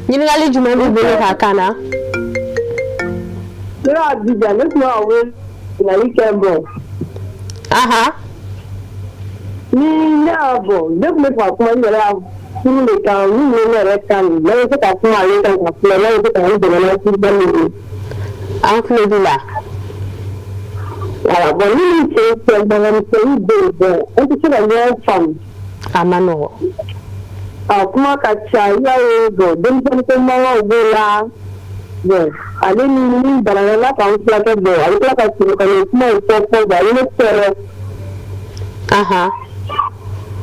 Ɲininkali jumɛn b'i bolo k'a kan na? Ne b'a Abidjan, ne tun b'a wele ɲininkali kɛ, bon. Ni ne y'a bɔ, ne tun bɛ fɛ ka kuma n yɛrɛ ka furu de kan, min bɛ ne yɛrɛ kan nin, ne bɛ se ka kuma ale kan ka kuma, ne bɛ se ka n dɛmɛ n'a furu min ye. An tulo b'i la. Voilà, bon, ne ni cɛ cɛ mankanmisɛnnin bɛ yen, bon, an tɛ se ka ɲɔgɔn faamu. A ma nɔgɔ. A kuma ka ca, i b'a ye, bon, denmisɛnnin ko mankanw b'o la. Bon, ale ni min banana n'a k'an furakɛ, bon, a bɛ tila ka segin ka n'o kumaw fɔ fɔ, bon, a bɛ ne tɔɔrɔ.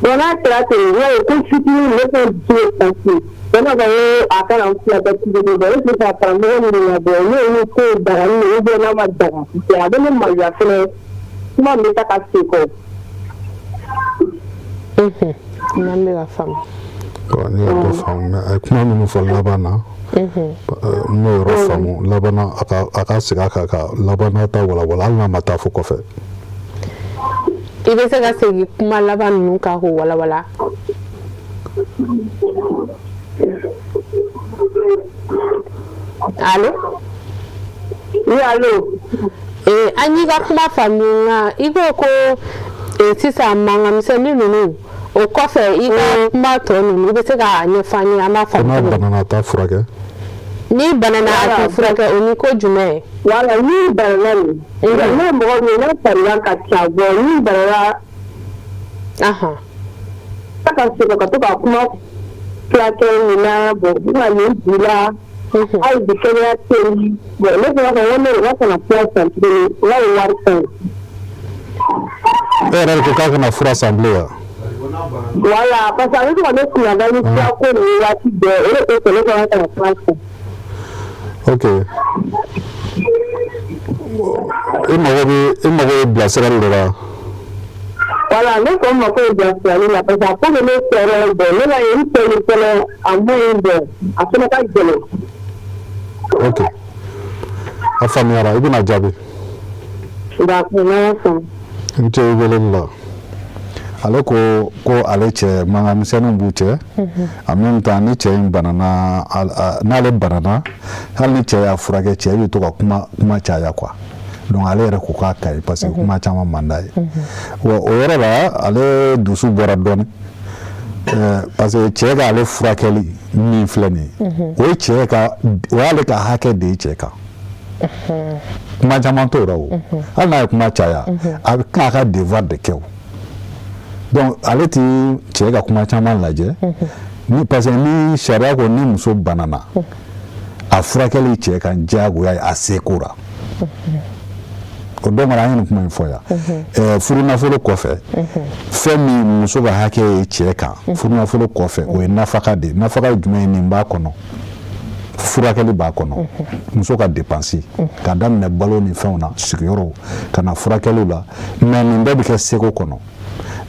Bon, n'a kɛra ten, i b'a ye ko fitinin ne fana dusu bɛ kasi. Bon, ne b'a fɔ ko a kana n furakɛ tuguni. Bon, ne tun bɛ fɛ ka karamɔgɔ ɲininka, bon, n'o ye ko daga ni ou bien n'a ma daga, parce que a bɛ ne maloya fɛnɛ, kuma min bɛ taa ka segin kɔ. N'an bɛ ka faamu. Bon, ne y'a dɔ faamu, mais a ye kuma minnu fɔ laban na, n m'o yɔrɔ faamu. Laban na, a ka segin a kan ka laban na ta walawala, hali n'a ma taa fo kɔfɛ. I bɛ se ka segin kuma laban ninnu kan k'o walawala. Allo? Oui, allo? An y'i ka kuma faamu, nka i ko ko sisan mankanmisɛnnin ninnu, o kɔfɛ i ka kuma tɔ ninnu, i bɛ se k'a ɲɛfɔ an ye, an b'a Ko faamu n'a cogo di? banana, a t'a furakɛ. N'i banana, a t'i furakɛ, o ni ko jumɛn? Voilà, ni banana nin, ne ye mɔgɔ min ye, ne farigan ka ca. Bon, ni banana ka segin ka to ka kuma furakɛ nin na, bon, n ka nin bi la, hali bi kɛnɛya tɛ yen. Bon, ne fana ko n ko ne ka kana fura san tuguni, n ka ye wari san. E yɛrɛ de ko k'a kana fura san bilen wa? Voilà, parce que a bɛ to ka ne kunnada ni fura ko nin waati bɛɛ, o de kosɔn ne fana kana fura san. Ok, e mago bɛ bilasirali de la. Voilà, ne kɔni mako bɛ bilasirali la, parce que a ko bɛ ne tɔɔrɔ. Bon, ne ka ye n cɛ nin fɛnɛ, a man ɲi, bon, a fɛnɛ ka gɛlɛn. Ok, a faamuyara, i bɛna jaabi. D'accord, n'Ala sɔnna. N cɛ, i weleli la, ale ko ko ale cɛ, mankan misɛnninw b'u cɛ. En même temps, ni cɛ in banana, n'ale banana, hali ni cɛ y'a furakɛ, cɛ bɛ to ka kuma kuma caya quoi. Donc ale yɛrɛ ko k'a ka ɲi, parce que kuma caman man d'a ye. Wa o yɔrɔ la, ale dusu bɔra dɔɔni, parce que cɛ k'ale furakɛli min filɛ nin ye, o ye cɛ ka, o y'ale ka hakɛ de ye cɛ kan. Kuma caman t'o la o. Hali n'a ye kuma caya, a bɛ k'a ka devoir de kɛ o. Donc ale ti cɛ ka kuma caman lajɛ ni, parce que ni sariya ko ni muso banana, a furakɛli cɛ kan diyagoya ye a seko la. O don kɔni, an ye nin kuma in fɔ yan. Furu nafolo kɔfɛ, fɛn min muso ka hakɛ ye cɛ kan furu nafolo kɔfɛ, o ye nafaka de ye. Nafaka ye jumɛn ye? Nin b'a kɔnɔ, furakɛli b'a kɔnɔ, muso ka dépense ka daminɛ balo ni fɛnw na, sigiyɔrɔw, ka na furakɛliw la. Mais nin bɛɛ bɛ kɛ seko kɔnɔ.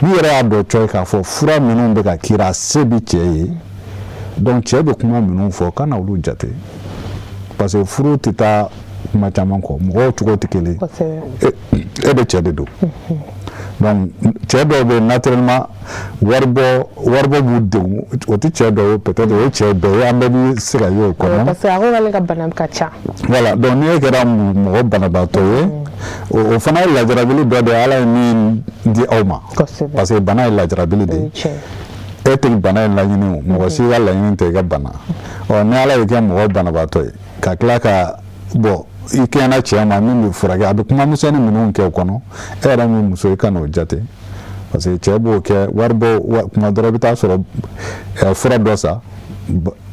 N'i yɛrɛ y'a dɔn cɔ ye k'a fɔ fura minnu bɛ ka kira, a se bɛ cɛ ye, donc cɛ bɛ kuma minnu fɔ, kana olu jate, parce que furu tɛ taa kuma caman kɔ, mɔgɔw cogo tɛ kelen. E bɛ cɛ de don. Donc cɛ dɔw bɛ yen, naturellement waribɔ b'u degun. O tɛ cɛ dɔw ye, peut-être o ye cɛ bɛɛ ye, an bɛɛ bɛ se ka ye o kɔnɔ. Parce que a ko k'ale ka bana ka ca. Voilà, donc n'i kɛra mɔgɔ banabaatɔ ye, o fana ye lajarabili dɔ de ye Ala ye min di aw ma. Parce que bana ye lajarabili de ye. E tɛ bana in laɲini o, mɔgɔ si ka laɲini tɛ i ka bana. Ɔ ni Ala y'i kɛ mɔgɔ banabaatɔ ye, ka tila ka bɔ i kɛɲɛna cɛ ma min bɛ furakɛ, a bɛ kuma misɛnnin minnu kɛ o kɔnɔ, e yɛrɛ min muso, i ka n'o jate, parce que cɛ b'o kɛ wari bɔ kuma dɔrɔn, i bɛ taa sɔrɔ fura dɔ san,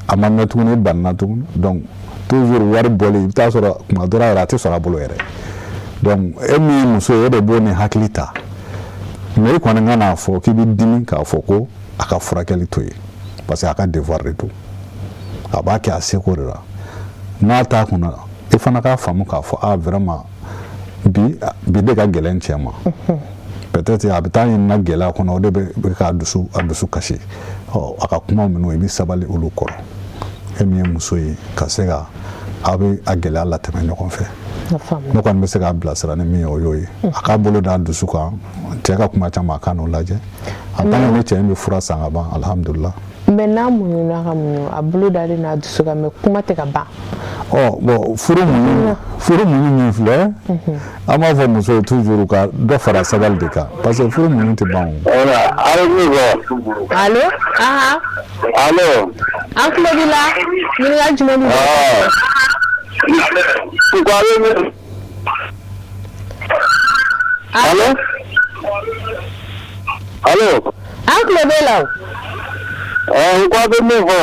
a ma mɛn tuguni, i banna tuguni. Donc toujours wari bɔli, i bɛ taa sɔrɔ kuma dɔ la yɛrɛ a tɛ sɔrɔ a bolo yɛrɛ. Donc e min ye muso ye, e de b'o ni hakili ta. Mais i kɔni ka n'a fɔ k'i bɛ dimi k'a fɔ ko a ka furakɛli to yen, parce que a ka devoir de don, a b'a kɛ a seko de la. N'a t'a kunna, i fana k'a faamu k'a fɔ ah, vraiment, bi bi de ka gɛlɛn cɛ ma, peut-être a bɛ taa ɲinina gɛlɛya kɔnɔ, o de bɛ k'a dusu a dusu kasi. Ɔ a ka kuma minnu, i bɛ sabali olu kɔrɔ, e min ye muso ye, ka se ka aw bɛ a gɛlɛya latɛmɛ ɲɔgɔn fɛ. Ne kɔni bɛ se k'a bilasira ni min ye, o y'o ye. A k'a bolo d'a dusu kan, cɛ ka kuma caman, a ka n'o lajɛ. En tant que ni cɛ in bɛ fura san ka ban, alihamudulila. Mais n'a muɲuna ka muɲu, a bolo dalen n'a dusu kan, mais kuma tɛ ka ban. Ɔ bon, furu muɲu min filɛ, an b'a fɔ musow toujours ka dɔ fara sabali de kan, parce que furu muɲu tɛ ban o. Voilà, allo, min fɔ. Allo, ahan. Allo. An tulo b'i la, ɲininkali jumɛn b'i bolo? Ko a bɛ min. Allo. Allo. An tulo b'e la o. N ko a bɛ min fɔ.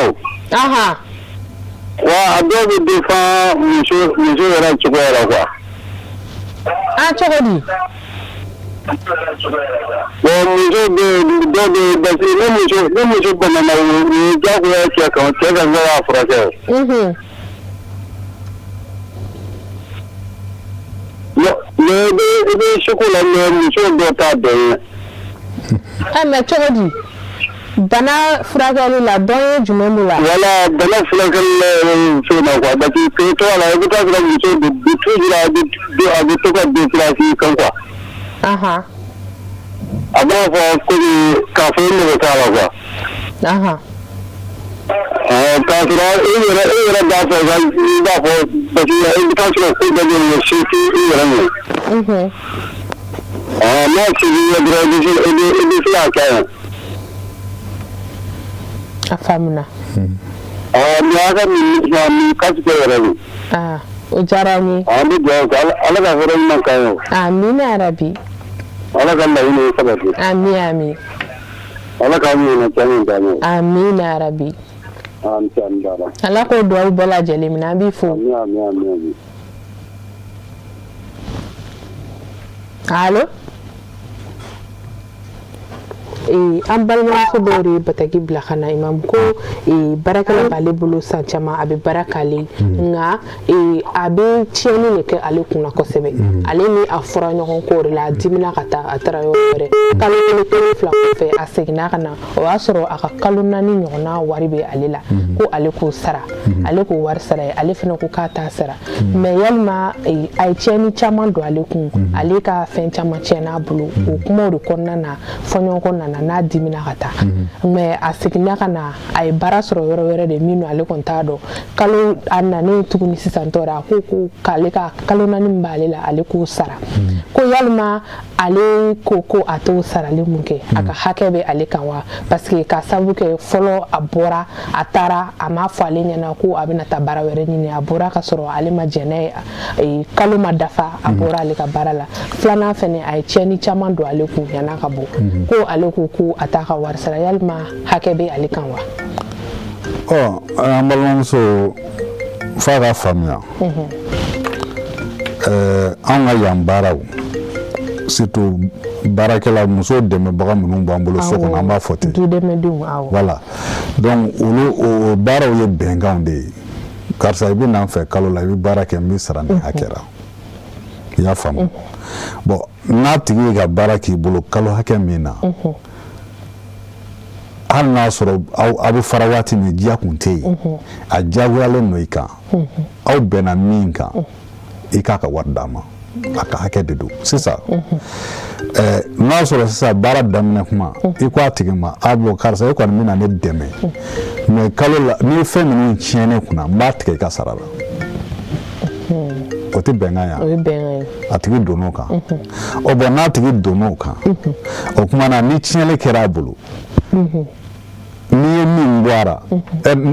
Wa a dɔw bɛ dépend muso yɛrɛ cogoya la quoi. Ah, cogo di? Bon, muso bɛ yen, dɔw bɛ yen, parce que ni muso banana, o ye diyagoya cɛ kan, cɛ ka se k'a furakɛ. Mais i bɛ seko la, mais muso dɔw t'a dɔn ye. Ɛ, mais cogo di? Bana furakɛli la, dɔn ye jumɛn b'o la? Voilà, bana furakɛli la fɛn na quoi, parce que tɔgɔ la, i bɛ taa sɔrɔ muso de toujours a bɛ to ka déplacer kan quoi. A b'a fɔ komi k'a fɔ i mago t'a la quoi. K'a sɔrɔ e yɛrɛ b'a fɔ i b'a fɔ, parce que i bɛ taa sɔrɔ ko dɔ bɛ yen, se tɛ i yɛrɛ ye. N'a se b'i ye dɔrɔn, i bɛ se k'a kɛ. A faamuna. Mais a ka nin kasi kɛ yɛrɛ de. Ah, o diyara n ye. An bɛ dugawu kɛ, Ala ka hɛrɛ ɲuman k'an ye. Amina yarabi. Ala ka laɲini sabati. Ami, ami. Ala k'an ɲinɛ caman caman. Amina yarabi. An cɛ an bara. Ala k'o dugawu bɛɛ lajɛlen minɛ, an b'i fo. Ami, ami, ami, ami. Allo. An balimamuso dɔw de ye bataki bila ka na, imam, ko baarakɛla b'ale bolo san caman, a bɛ baara k'ale, nka a bɛ tiɲɛni de kɛ ale kunna kosɛbɛ. Ale ni a fɔra ɲɔgɔn kɔ o de la, a dimina ka taa, a taara yɔrɔ wɛrɛ. Kalo 1, kalo 2 kɔfɛ, a seginna ka na, o y'a sɔrɔ a ka kalo 4 ɲɔgɔnna wari bɛ ale la, ko ale k'o sara. Ale k'o wari sara ye, ale fana ko k'a t'a sara. Mais yalima a ye tiɲɛni caman don ale kun, ale ka fɛn caman tiɲɛna a bolo. O kumaw de kɔnɔna na, fɔɲɔgɔnkɔ nana n'a dimina ka taa. Mais a seginna ka na, a ye baara sɔrɔ yɔrɔ wɛrɛ de min ale kɔni t'a dɔn. Kalo a nanen tuguni sisan tɔ a ko ko k'ale ka kalo 4 min b'ale la, ale k'o sara. Ko yalima ale ko ko a t'o sarali mun kɛ, a ka hakɛ bɛ ale kan wa? Parce que ka sababu kɛ fɔlɔ, a bɔra, a taara, a m'a fɔ ale ɲɛna ko a bɛna taa baara wɛrɛ ɲini. A bɔra ka sɔrɔ ale ma jɛn n'a ye, kalo ma dafa, a bɔra ale ka baara la. Filanan fɛnɛ, a ye tiɲɛni caman don ale kun yann'a ka bɔ. Ko ale ko ko a t'a ka wari sara, yalima hakɛ bɛ ale kan wa? Ɔ, an balimamuso, f'a ka faamuya, anw ka yan baaraw, surtout baarakɛla muso dɛmɛbaga minnu b'an bolo so kɔnɔ, an b'a fɔ ten. Du dɛmɛdenw, awɔ. Voilà, donc olu o baaraw ye bɛnkanw de ye. Karisa, i bɛ na n fɛ kalo la, i bɛ baara kɛ, n bɛ sara nin hakɛ la, i y'a faamu? Bon, n'a tigi ye ka baara k'i bolo kalo hakɛ min na, hali n'a sɔrɔ aw bɛ fara waati min, diya kun tɛ yen, a diyagoyalen don i kan, aw bɛnna min kan, i k'a ka wari d'a ma. A ka hakɛ de don sisan. N'a sɔrɔ sisan baara daminɛ kuma, i ko a tigi ma: a bon, karisa, e kɔni bɛna ne dɛmɛ, mais kalo la, n'i ye fɛn ninnu tiɲɛ ne kunna, n b'a tigɛ i ka sara la. O tɛ bɛnkan ye? O ye bɛnkan ye. A tigi donn'o kan. Ɔ bon, n'a tigi donn'o kan, o tuma na ni tiɲɛli kɛra a bolo, n'i ye min bɔ a la, i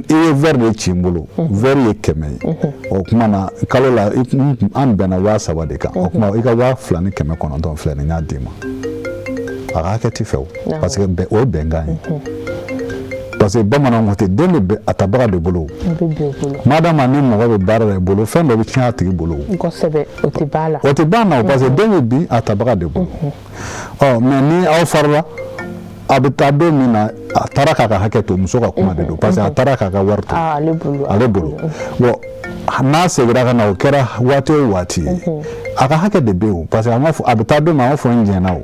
ye verre de ci n bolo, verre ye 100 ye. O tuma na kalo la, an bɛnna 3000 de kan. O tuma i ka 2900 filɛ nin, n y'a d'i ma. A ka hakɛ t'i fɛ o, parce que o ye bɛnkan ye, parce que bamananw ko ten, den bɛ a tabaga de bolo. Madama ni mɔgɔ bɛ baara la i bolo, fɛn dɔ bɛ tiɲɛ a tigi bolo. Kosɛbɛ, o tɛ ban la. O tɛ ban na o, parce que den bɛ bin a tabaga de bolo. Ɔ mais ni aw farila, a bɛ taa don min na, a taara k'a ka hakɛ to, muso ka kuma de don, parce que a taara k'a ka wari to ale bolo. Bon, n'a seginna ka na, o kɛra waati o waati ye, a ka hakɛ de bɛ yen o, parce que a ma fɔ a bɛ taa don min, a ma fɔ n jɛnna o.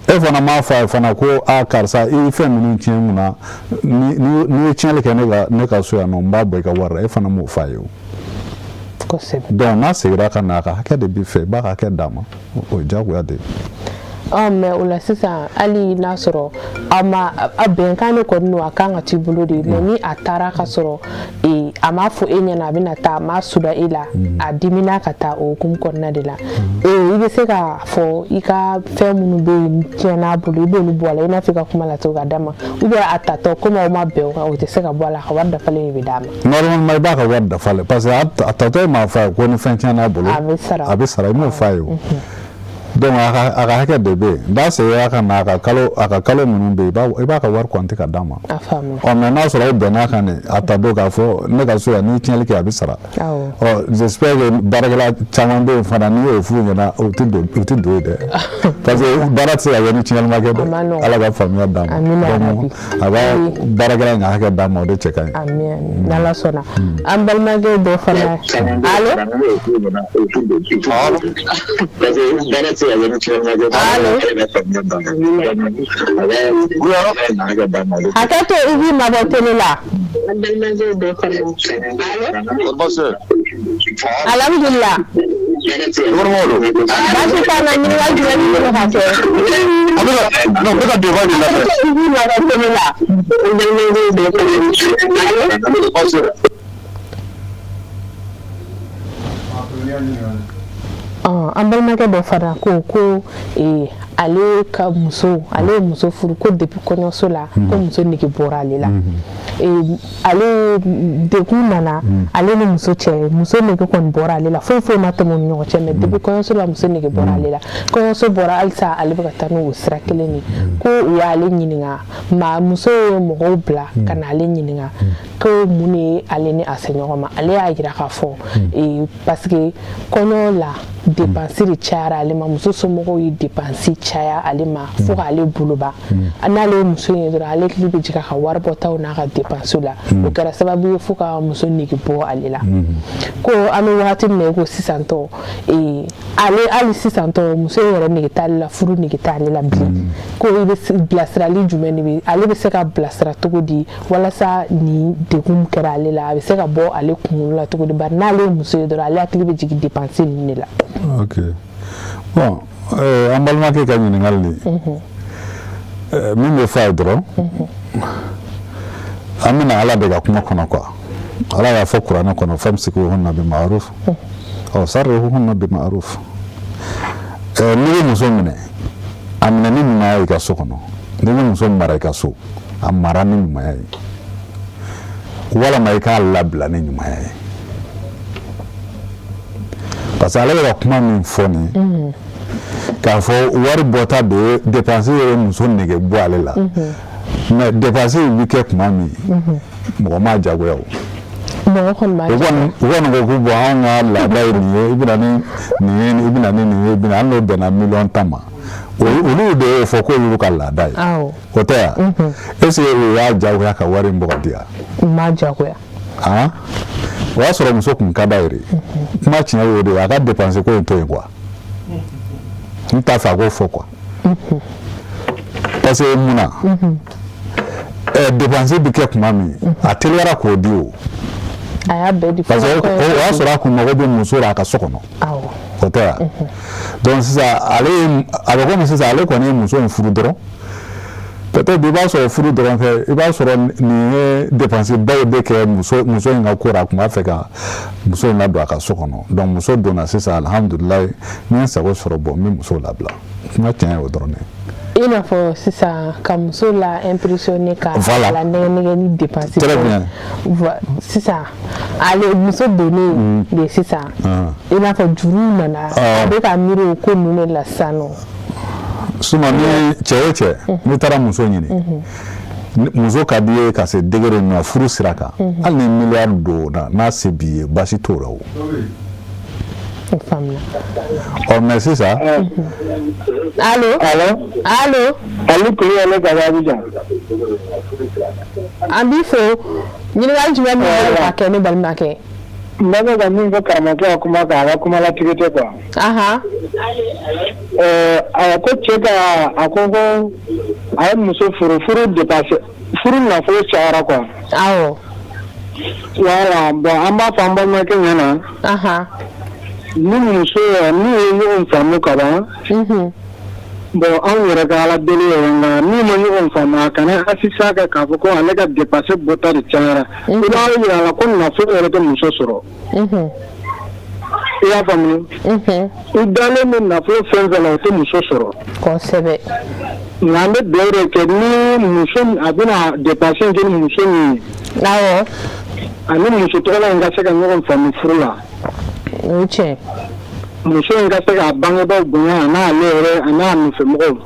E fana m'a fɔ a ye fana ko a karisa, i ye fɛn minnu tiɲɛ mun na, n'i ye tiɲɛli kɛ ne ka so yan nɔ, n b'a bɔ i ka wari la. E fana m'o fɔ a ye o. Donc n'a seginna ka na, a ka hakɛ de b'i fɛ, i b'a ka hakɛ d'a ma, o ye diyagoya de ye. Mais o la sisan, hali n'a sɔrɔ a ma a bɛnkan de kɔni don, a kan ka t'i bolo de, mais ni a taara ka sɔrɔ a m'a fɔ e ɲɛna a bɛna taa, a m'a suda e la, a dimina ka taa, o hukumu kɔnɔna de la, i bɛ se k'a fɔ i ka fɛn minnu bɛ yen tiɲɛna a bolo, i b'olu bɔ a la, i n'a fɔ i ka kuma lacogo ka d'a ma, ou bien a tatɔ, komi aw ma bɛn o kan, o tɛ se ka bɔ a la, a ka wari dafalen de bɛ d'a ma? Normalement, i b'a ka wari dafalen, parce que a tatɔ, e m'a fɔ a ye ko ni fɛn tiɲɛna a bolo, a bɛ sara, i m'o fɔ a ye o. Donc a ka hakɛ de bɛ yen. N'a seginna ka na, a ka kalo minnu bɛ yen, i b'a ka wari compter ka d'a ma. Ɔ mais n'a sɔrɔ aw bɛnn'a kan de, a ta don k'a fɔ ne ka so yan, n'i tiɲɛli kɛ, a bɛ sara. Ɔ j'espère que baarakɛla caman bɛ yen fana, n'i y'o f'u ɲɛna, u tɛ don yen dɛ, parce que baara tɛ se ka kɛ ni tiɲɛli ma kɛ dɛ. Ala ka faamuya d'an ma. Donc a b'a baarakɛla in ka hakɛ d'a ma, o de cɛ ka ɲi. Amiina, n'Ala sɔnna. An balimakɛ dɔ fana, allo? Allo? Hakɛ to, i b'i mabɔ télé la. Alhamdulillah. Baasi t'an na. Ɲininkali jumɛn b'i bolo ka kɛ? Non, n bɛ ka débat de lamɛn. I b'i mabɔ télé la. Allo? An balimakɛ dɔ fana ko ale ka muso, ale ye muso furu, ko depuis kɔɲɔso la, ko muso nege bɔra ale la. Ale degun nana ale ni muso cɛ, muso nege kɔni bɔra ale la, foyi foyi ma tɛmɛ u ni ɲɔgɔn cɛ, mais depuis kɔɲɔso la, muso nege bɔra ale la. Kɔɲɔso bɔra, halisa ale bɛ ka taa n'o sira kelen de. Ko u y'ale ɲininka, ma muso ye mɔgɔw bila ka na ale ɲininka ko mun de ye ale ni a se ɲɔgɔn ma. Ale y'a jira k'a fɔ parce que kɔɲɔ la, dépense de cayara ale ma, muso somɔgɔw ye dépense caya ale ma fo k'ale boloba. N'ale ye muso ye dɔrɔn, ale hakili bɛ jigin a ka wari bɔtaw n'a ka dépense la. O kɛra sababu ye fo ka muso nege bɔ ale la. Ko an bɛ wagati min na i ko sisan tɔ, ale hali sisan tɔ, muso yɛrɛ nege t'ale la, furu nege t'ale la bilen. Ko i bɛ bilasirali jumɛn de bɛ, ale bɛ se ka bilasira cogo di walasa ni degun kɛra ale la, a bɛ se ka bɔ ale kunkolo la cogo di? Bari n'ale ye muso ye dɔrɔn, ale hakili bɛ jigin dépense ninnu de la. Ok, bon, an balimakɛ ka ɲininkali de, min bɛ fɔ a ye dɔrɔn, an bɛna Ala de ka kuma kɔnɔ quoi. Ala y'a fɔ kuranɛ kɔnɔ: famsikuhunna bi ma'ruf aw sarrihuhunna bi ma'ruf. N'i bɛ muso minɛ, a minɛ ni ɲumanya ye i ka so kɔnɔ. N'i bɛ muso mara i ka so, a mara ni ɲumanya ye, walama i k'a labila ni ɲumanya ye. Parce que ale bɛ ka kuma min fɔ nin ye, k'a fɔ wari bɔta de ye dépense ye muso nege bɔ ale la, mais dépense bɛ kɛ tuma min, mɔgɔ m'a jagoya o. Mɔgɔ kɔni b'a U kɔni ko ko bon, anw ka laada ye nin ye, i bɛna ni nin ye, i bɛna ni nin ye, i bɛna, hali n'o bɛnna 10 million ma, olu de y'o fɔ k'olu ka laada ye. O tɛ yan? Est ce que u y'a jagoya ka wari in bɔ ka di yan? U m'a jagoya. Han, o y'a sɔrɔ muso kun ka d'a ye de. Kuma tiɲɛ y'o de ye, a ka dépense ko in to yen quoi. N t'a fɛ a k'o fɔ quoi. Parce que mun na? Dépense bɛ kɛ tuma min, a teliyara k'o di o. A y'a bɛɛ di. Parce que o y'a sɔrɔ a kun mago bɛ muso la a ka so kɔnɔ. O tɛ wa? Donc sisan, ale, a bɛ komi sisan ale kɔni ye muso in furu dɔrɔn. Peut-être i b'a sɔrɔ furu dɔrɔn tɛ, i b'a sɔrɔ nin ye dépense baw de kɛ muso in ka ko la. A tun b'a fɛ ka muso in ladon a ka so kɔnɔ. Donc muso donna sisan, alihamudulilayi, ni n ye sago sɔrɔ, bon, n bɛ muso labila. Kuma tiɲɛ ye o dɔrɔn de ye. I n'a fɔ sisan, ka muso la impressionner, ka la nɛgɛ nɛgɛ ni dépense. Très bien. Sisan ale muso donnen de sisan, i n'a fɔ juru nana, a bɛ ka miiri o ko ninnu de la sisan nɔ. Sinon, ni cɛ o cɛ, n'i taara muso ɲini, muso ka di ye ka se degré min ma furu sira kan, hali ni miliyari don na, n'a se b'i ye, baasi t'o la o. O faamuna. Ɔ, mais sisan. Allo? Allo? Allo? Ali Kulubali ka bɔ Abidjan. An b'i fo. Ɲininkali jumɛn b'i bolo ka kɛ, ne balimakɛ? N bɛ fɛ ka min fɔ karamɔgɔkɛ ka kuma kan, a ka kuma latigɛ tɛ quoi. A ko cɛ ka, a ko ko a ye muso furu, furu dépense, furu nafolo cayara quoi. Voilà, bon, an b'a fɔ an balimakɛ ɲɛna. Ni muso n'u ye ɲɔgɔn faamu ka ban. Bon, anw yɛrɛ ka Ala deli yɛrɛ, nka n'u ma ɲɔgɔn faamu, a kana asisa kɛ k'a fɔ ko ale ka dépense bɔta de cayara. I b'a yira a la ko nafolo yɛrɛ tɛ muso sɔrɔ. I y'a faamu? I dalen bɛ nafolo fɛn fɛn la, o tɛ muso sɔrɔ. Nka an bɛ dugawu de kɛ ni muso a bɛna dépense kɛ ni muso min ye. Ani muso tɔgɔla in ka se ka ɲɔgɔn faamu furu la. O ye tiɲɛ. Muso in ka se k'a bangebaaw bonya, a n'ale yɛrɛ, a n'a nɔfɛmɔgɔw.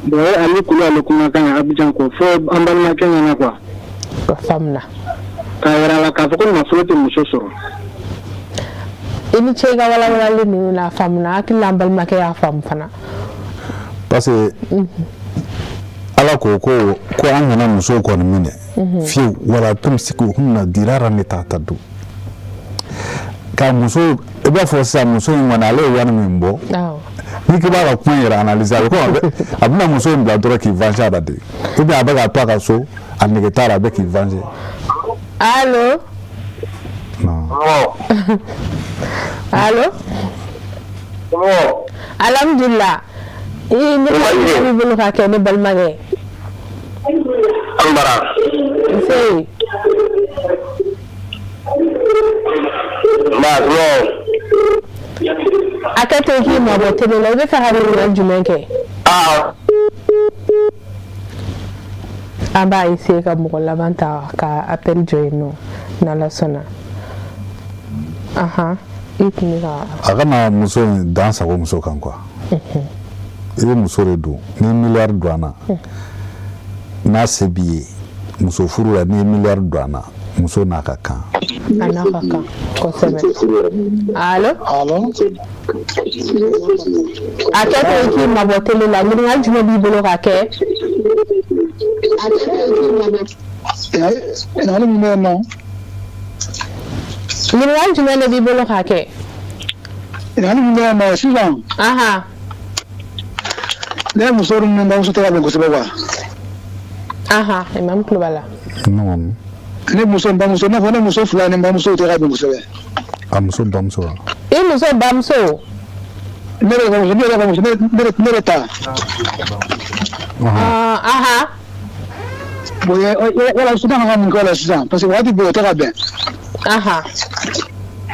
Bon, o ye Ale Kulubali kumakan ye Abidjan, k'o fɔ an balimakɛ ɲɛna quoi. O faamuna. K'a yira a la k'a fɔ ko nafolo tɛ muso sɔrɔ. I ni ce i ka walawalali ninnu na. A faamuna, hakili la an balimakɛ y'a faamu fana. Parce que Ala ko ko ko an kana musow kɔni minɛ fiyewu, wala tumsikuhunna diraran li ta'tadu. Ka muso, i b'a fɔ sisan, muso in kɔni, ale ye wari min bɔ, n'i k'i b'a ka kuma in yɛrɛ analyser, a bɛ komi a bɛna muso in bila dɔrɔn k'i venger a la de, ou bien a bɛ k'a to a ka so, a nege t'a la, a bɛ k'i venger. Allo? Non. Allo? Alhamdulillah. I ne b'i bolo ka kɛ, ne balimakɛ. An bara. Nse. Nba. A kɛ to k'i mabɔ télé la. I bɛ fɛ ka ɲininkali jumɛn kɛ? An b'a essayer ka mɔgɔ laban ta ka appel jɔ yen nɔ, n'Ala sɔnna. Ahan, i tun bɛ ka. A kana muso in dan sago muso kan quoi. I bɛ muso de don, ni miliyari don a na, n'a se b'i ye muso furu la, n'i ye miliyari don a na, muso n'a ka kan. A n'a ka kan kosɛbɛ. Allo? Allo? A kɛ to k'i mabɔ télé la. Ɲininkali jumɛn b'i bolo ka kɛ? Ɲininkali min bɛ yen nɔ. Ɲininkali jumɛn de b'i bolo ka kɛ? Ɲininkali min bɛ yen nɔ sisan. Ne muso ni bamuso tɛ ka bɛn kosɛbɛ quoi. Imam tulo b'a la. Non. Ne muso bamuso, n'a fɔ ne muso fila ni bamuso tɛ ka bɛn kosɛbɛ. A muso bamuso wa? I muso bamuso. Ne yɛrɛ bamuso, ne yɛrɛ bamuso, ne yɛrɛ ta. Bon, wala sisan ka mun kɛ o la sisan, parce que waati bɛɛ o tɛ ka bɛn.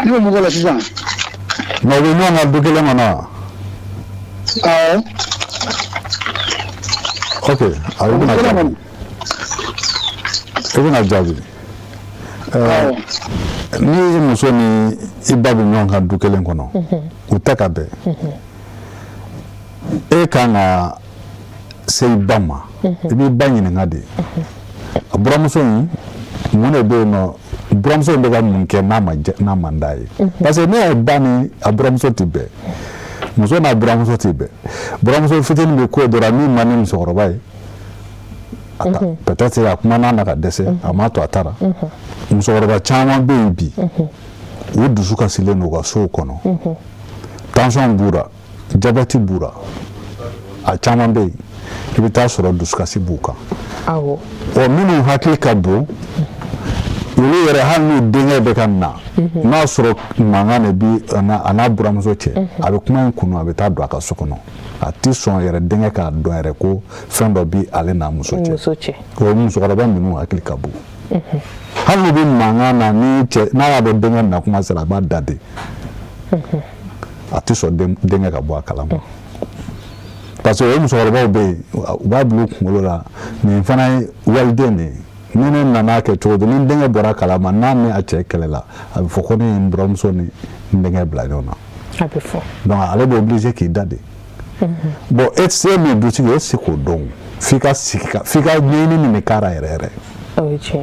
Ne bɛ mun kɛ o la sisan? Mais u bɛ ɲɔgɔn kan du kelen kɔnɔ wa? Awɔ. Ok, a bɛna jaabi. I bɛna jaabi. Ni muso ni i ba bɛ ɲɔgɔn kan du kelen kɔnɔ, u tɛ ka bɛn, e kan ka se i ba ma, i b'i ba ɲininka de, a buramuso in, mun de bɛ yen nɔ, buramuso in bɛ ka mun kɛ n'a ma n'a man d'a ye? Parce que ne ye ba ni a buramuso tɛ bɛn, muso n'a buramuso tɛ bɛn. Buramuso fitinin bɛ ko dɔ la min man di musokɔrɔba ye, peut-être a kuma n'a na ka dɛsɛ, a m'a to a ta la. Musokɔrɔba caman bɛ yen bi, u dusu kasilen don u ka sow kɔnɔ, tension b'u la, diabète b'u la, a caman bɛ yen, i bɛ taa sɔrɔ dusukasi b'u kan. Ɔ, minnu hakili ka bon, Olu yɛrɛ, hali n'u denkɛ bɛ ka na, n'a sɔrɔ mankan de bi a n'a buramuso cɛ, a bɛ kuma in kunu, a bɛ taa don a ka so kɔnɔ. A ti sɔn yɛrɛ denkɛ k'a dɔn yɛrɛ ko fɛn dɔ bi ale n'a muso cɛ. O musokɔrɔba ninnu hakili ka bon. Hali n'u bɛ mankan na ni cɛ, n'a y'a dɔn denkɛ na kuma sera, a b'a da de, a tɛ sɔn denkɛ ka bɔ a kalama, parce que o musokɔrɔbaw bɛ yen, u b'a bila u kunkolo la, nin fana ye waliden de ye. Ni ne nana kɛ cogo di, ni denkɛ bɔra kalama, n'a ni a cɛ kɛlɛla, a bɛ fɔ ko ne ye n buramuso ni n denkɛ bila ɲɔgɔn na. A bɛ fɔ. Donc ale bɛ obligé k'i da de. Bon, e tɛ se min dutigi, e tɛ se k'o dɔn f'i ka sigi ka f'i ka ɲɛɲini min de k'a la yɛrɛ yɛrɛ.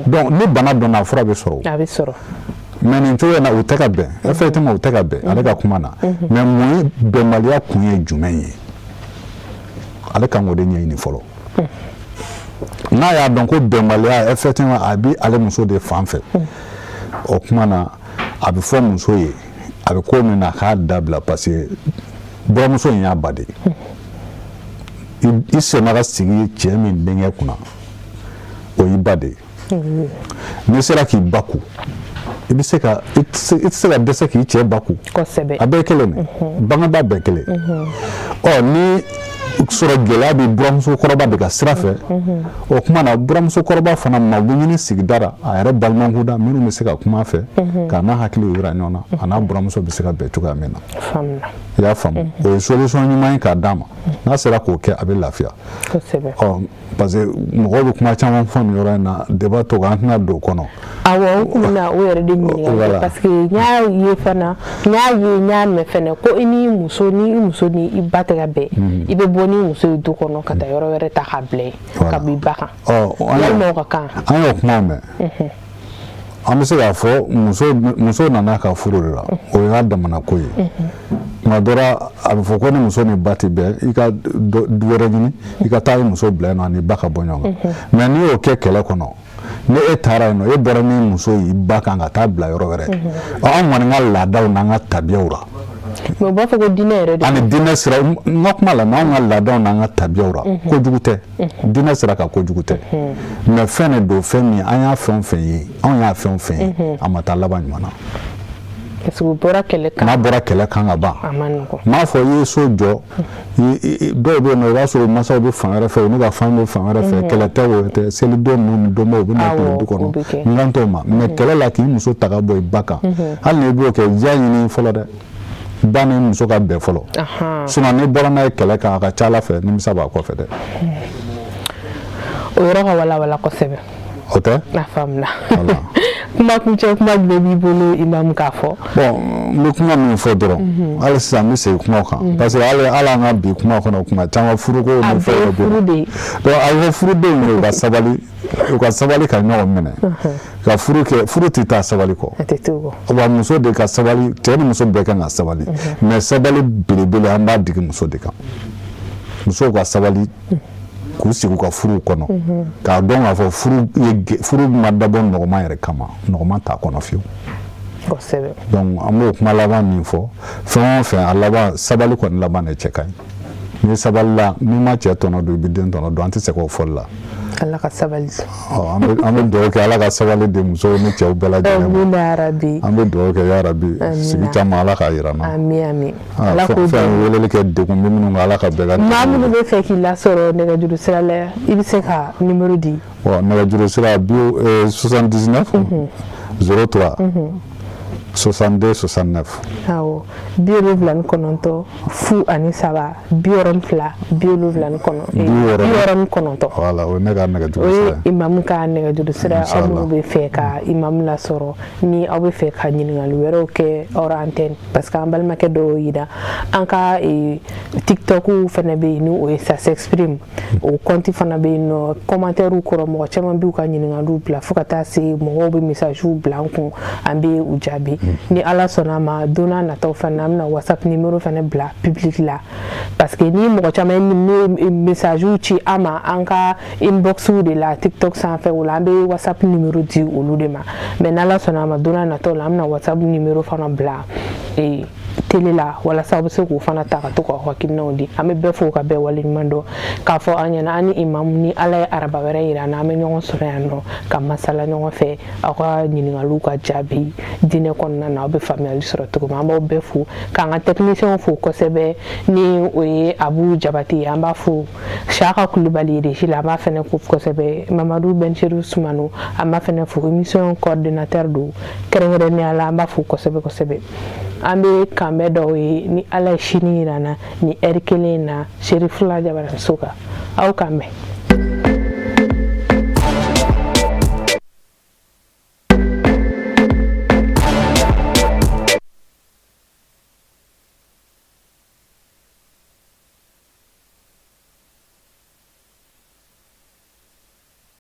Donc ni bana dɔnna, a fura bɛ sɔrɔ. A bɛ sɔrɔ. Mais nin cogo in na, u tɛ ka bɛn. Effectivement, u tɛ ka bɛn ale ka kuma na. Mais mun ye bɛnbaliya kun ye jumɛn ye? Ale kan k'o de ɲɛɲini fɔlɔ. N'a y'a dɔn ko bɛnbaliya, effectivement, a bɛ ale muso de fan fɛ, o kuma na, a bɛ fɔ muso ye a bɛ ko min na, a k'a dabila, parce que buramuso in y'a ba de ye. I senna ka sigi cɛ min denkɛ kunna, o y'i ba de ye. N'i sera k'i ba ku, i bɛ se ka i tɛ se ka dɛsɛ k'i cɛ ba ku. A bɛɛ ye kelen de, bangeba bɛɛ kelen. Ɔ, ni sɔrɔ gɛlɛya bɛ buramuso kɔrɔba de ka sira fɛ, o kuma na, buramuso kɔrɔba fana ma bɛ ɲini sigida la, a yɛrɛ balimakuda minnu bɛ se ka kuma a fɛ, k'a n'a hakili yira ɲɔgɔn na, a n'a buramuso bɛ se ka bɛn cogoya min na. I y'a faamu? O ye solution ɲuman ye k'a d'a ma. N'a sera k'o kɛ, a bɛ lafiya. Ɔ, parce que mɔgɔw bɛ kuma caman fɔ nin yɔrɔ in na, débat to an tɛna don o kɔnɔ. Awɔ, n kun bɛna o yɛrɛ de ɲininka, parce que n y'a ye fana, n y'a ye, n y'a mɛn fɛnɛ ko i ni muso, ni i muso ni i ba tɛ ka bɛn, i bɛ bɔ ni muso ye du kɔnɔ ka taa yɔrɔ wɛrɛ ta k'a bila yen, ka bɔ i ba kan. Walima o ka kan. An y'o kumaw mɛn. An bɛ se k'a fɔ muso nana ka furu de la, o y'a damana ko ye. Tuma dɔ la, a bɛ fɔ ko ni muso ni ba tɛ bɛn, i ka du wɛrɛ ɲini, i ka taa i muso bila yen nɔ, ani ba ka bɔ ɲɔgɔn kan. Mais n'i y'o kɛ kɛlɛ kɔnɔ, ni e taara yen nɔ, e bɔra ni muso ye i ba kan ka taa bila yɔrɔ wɛrɛ, anw kɔni ka laadaw n'an ka tabiyaw la. Mais u b'a fɔ ko diinɛ yɛrɛ de. Ani diinɛ sira, n ka kuma la, anw ka laadaw n'an ka tabiyaw la, kojugu tɛ. Diinɛ sira kan, kojugu tɛ. Mais fɛn de don, fɛn min an y'a fɛn o fɛn ye, anw y'a fɛn o fɛn ye, a ma taa laban ɲuman na. Parce que u bɔra kɛlɛ kan. N'a bɔra kɛlɛ kan ka ban. A ma nɔgɔn. N m'a fɔ i ye so jɔ, dɔw bɛ yen nɔ, i b'a sɔrɔ masaw bɛ fan wɛrɛ fɛ, u n'u ka fan bɛ fan wɛrɛ fɛ, kɛlɛ tɛ, o tɛ, selidon ninnu ni donbaw, u bɛ na tile du kɔnɔ, n kan t'o ma. Mais kɛlɛ la, k'i muso ta ka bɔ i ba kan, hali n'i b'o kɛ, diya ɲini fɔlɔ dɛ, ba ni muso ka bɛn fɔlɔ. Sinon n'i bɔra n'a ye kɛlɛ kan, a ka ca ala fɛ, nimisa b'a kɔfɛ dɛ. O yɔrɔ ka walawala kosɛbɛ. O tɛ. A faamuna. Kuma kuncɛ kuma jumɛn b'i bolo, imamu, k'a fɔ? Bon, n bɛ kuma min fɔ dɔrɔn, hali sisan n bɛ segin kuma kan, parce que hali an ka bi kuma kɔnɔ, kuma caman furuko ni fɛnw bɛ yen. Donc a bɛ fɔ furudenw ye, u ka sabali, u ka sabali ka ɲɔgɔn minɛ ka furu kɛ. Furu tɛ taa sabali kɔ. A tɛ t'o kɔ. Wa muso de ka sabali, cɛ ni muso bɛɛ kan ka sabali, mais sabali belebele, an b'a digi muso de kan. Musow ka sabali k'u sigi u ka furuw kɔnɔ, k'a dɔn k'a fɔ furu ma dabɔ nɔgɔman yɛrɛ kama, nɔgɔman t'a kɔnɔ fiyewu. Donc an b'o kuma laban min fɔ, fɛn o fɛn, a laban sabali kɔni laban de cɛ ka ɲi. N'i sabali la, n'i ma cɛ tɔnɔ dun, i bɛ den tɔnɔ dun. An tɛ se k'o fɔli la. Ala ka sabali. Ɔ, an bɛ dugawu kɛ, Ala ka sabali di musow ni cɛw bɛɛ lajɛlen ma. Amina yarabi. An bɛ dugawu kɛ, yarabi, sigi caman, Ala k'a jira n na. Ami ami. Ala k'o fɛn weleli kɛ, degun bɛ minnu kan, Ala ka bɛɛ ka. Maa minnu bɛ fɛ k'i lasɔrɔ nɛgɛjuru sira la, i bɛ se ka numéro di? Bon, nɛgɛjuru sira bi 79 03 62 69. Awɔ, 79 03 62 69. Voilà, o ye ne ka nɛgɛjuru sira ye. O ye imamu ka nɛgɛjuru sira. Aw minnu bɛ fɛ ka imamu lasɔrɔ, ni aw bɛ fɛ ka ɲininkali wɛrɛw kɛ hors antenne, parce que an balimakɛ dɔw yira an ka TikTok fana bɛ yen, ni o ye Ça s'exprime, o compte fana bɛ yen nɔ. Commentaire kɔrɔ, mɔgɔ caman b'u ka ɲininkaliw bila, fo ka taa se mɔgɔw bɛ message bila an kun, an bɛ u jaabi. Ni Ala sɔnna a ma, don n'a nataw fana, an bɛna WhatsApp numéro fana bila public la, parce que ni mɔgɔ caman ye message ci an ma an ka inbox de la TikTok sanfɛ, o la an bɛ WhatsApp numéro di olu de ma. Mais n'Ala sɔnna a ma, don n'a nataw la, an bɛna WhatsApp numéro fana bila. tele la walasa aw bɛ se k'o fana ta ka to k'aw hakilinaw di. An bɛ bɛɛ fo ka bɛɛ waleɲuman dɔn k'a fɔ an ɲɛna, an ni imamu, ni Ala ye araba wɛrɛ yira an na, an bɛ ɲɔgɔn sɔrɔ yan nɔ ka masala ɲɔgɔn fɛ, aw ka ɲininkaliw ka jaabi diinɛ kɔnɔna na, aw bɛ faamuyali sɔrɔ cogo min. An b'aw bɛɛ fo, k'an ka techniciens fo kosɛbɛ, ni o ye Abu Jabate ye, an b'a fo, Saka Kulubali régie la, an b'a fɛnɛ fo kosɛbɛ, Mamadu Bɛnseru Sumano, an b'a fɛnɛ fo, émission coordinateur don kɛrɛnkɛrɛnnenya la, an b'a fo kosɛbɛ kosɛbɛ. An bɛ kanbɛn dɔw ye ni Ala ye sini yira an na ni ɛri kelen in na, Serifula Jabaraso kan. Aw k'an bɛn.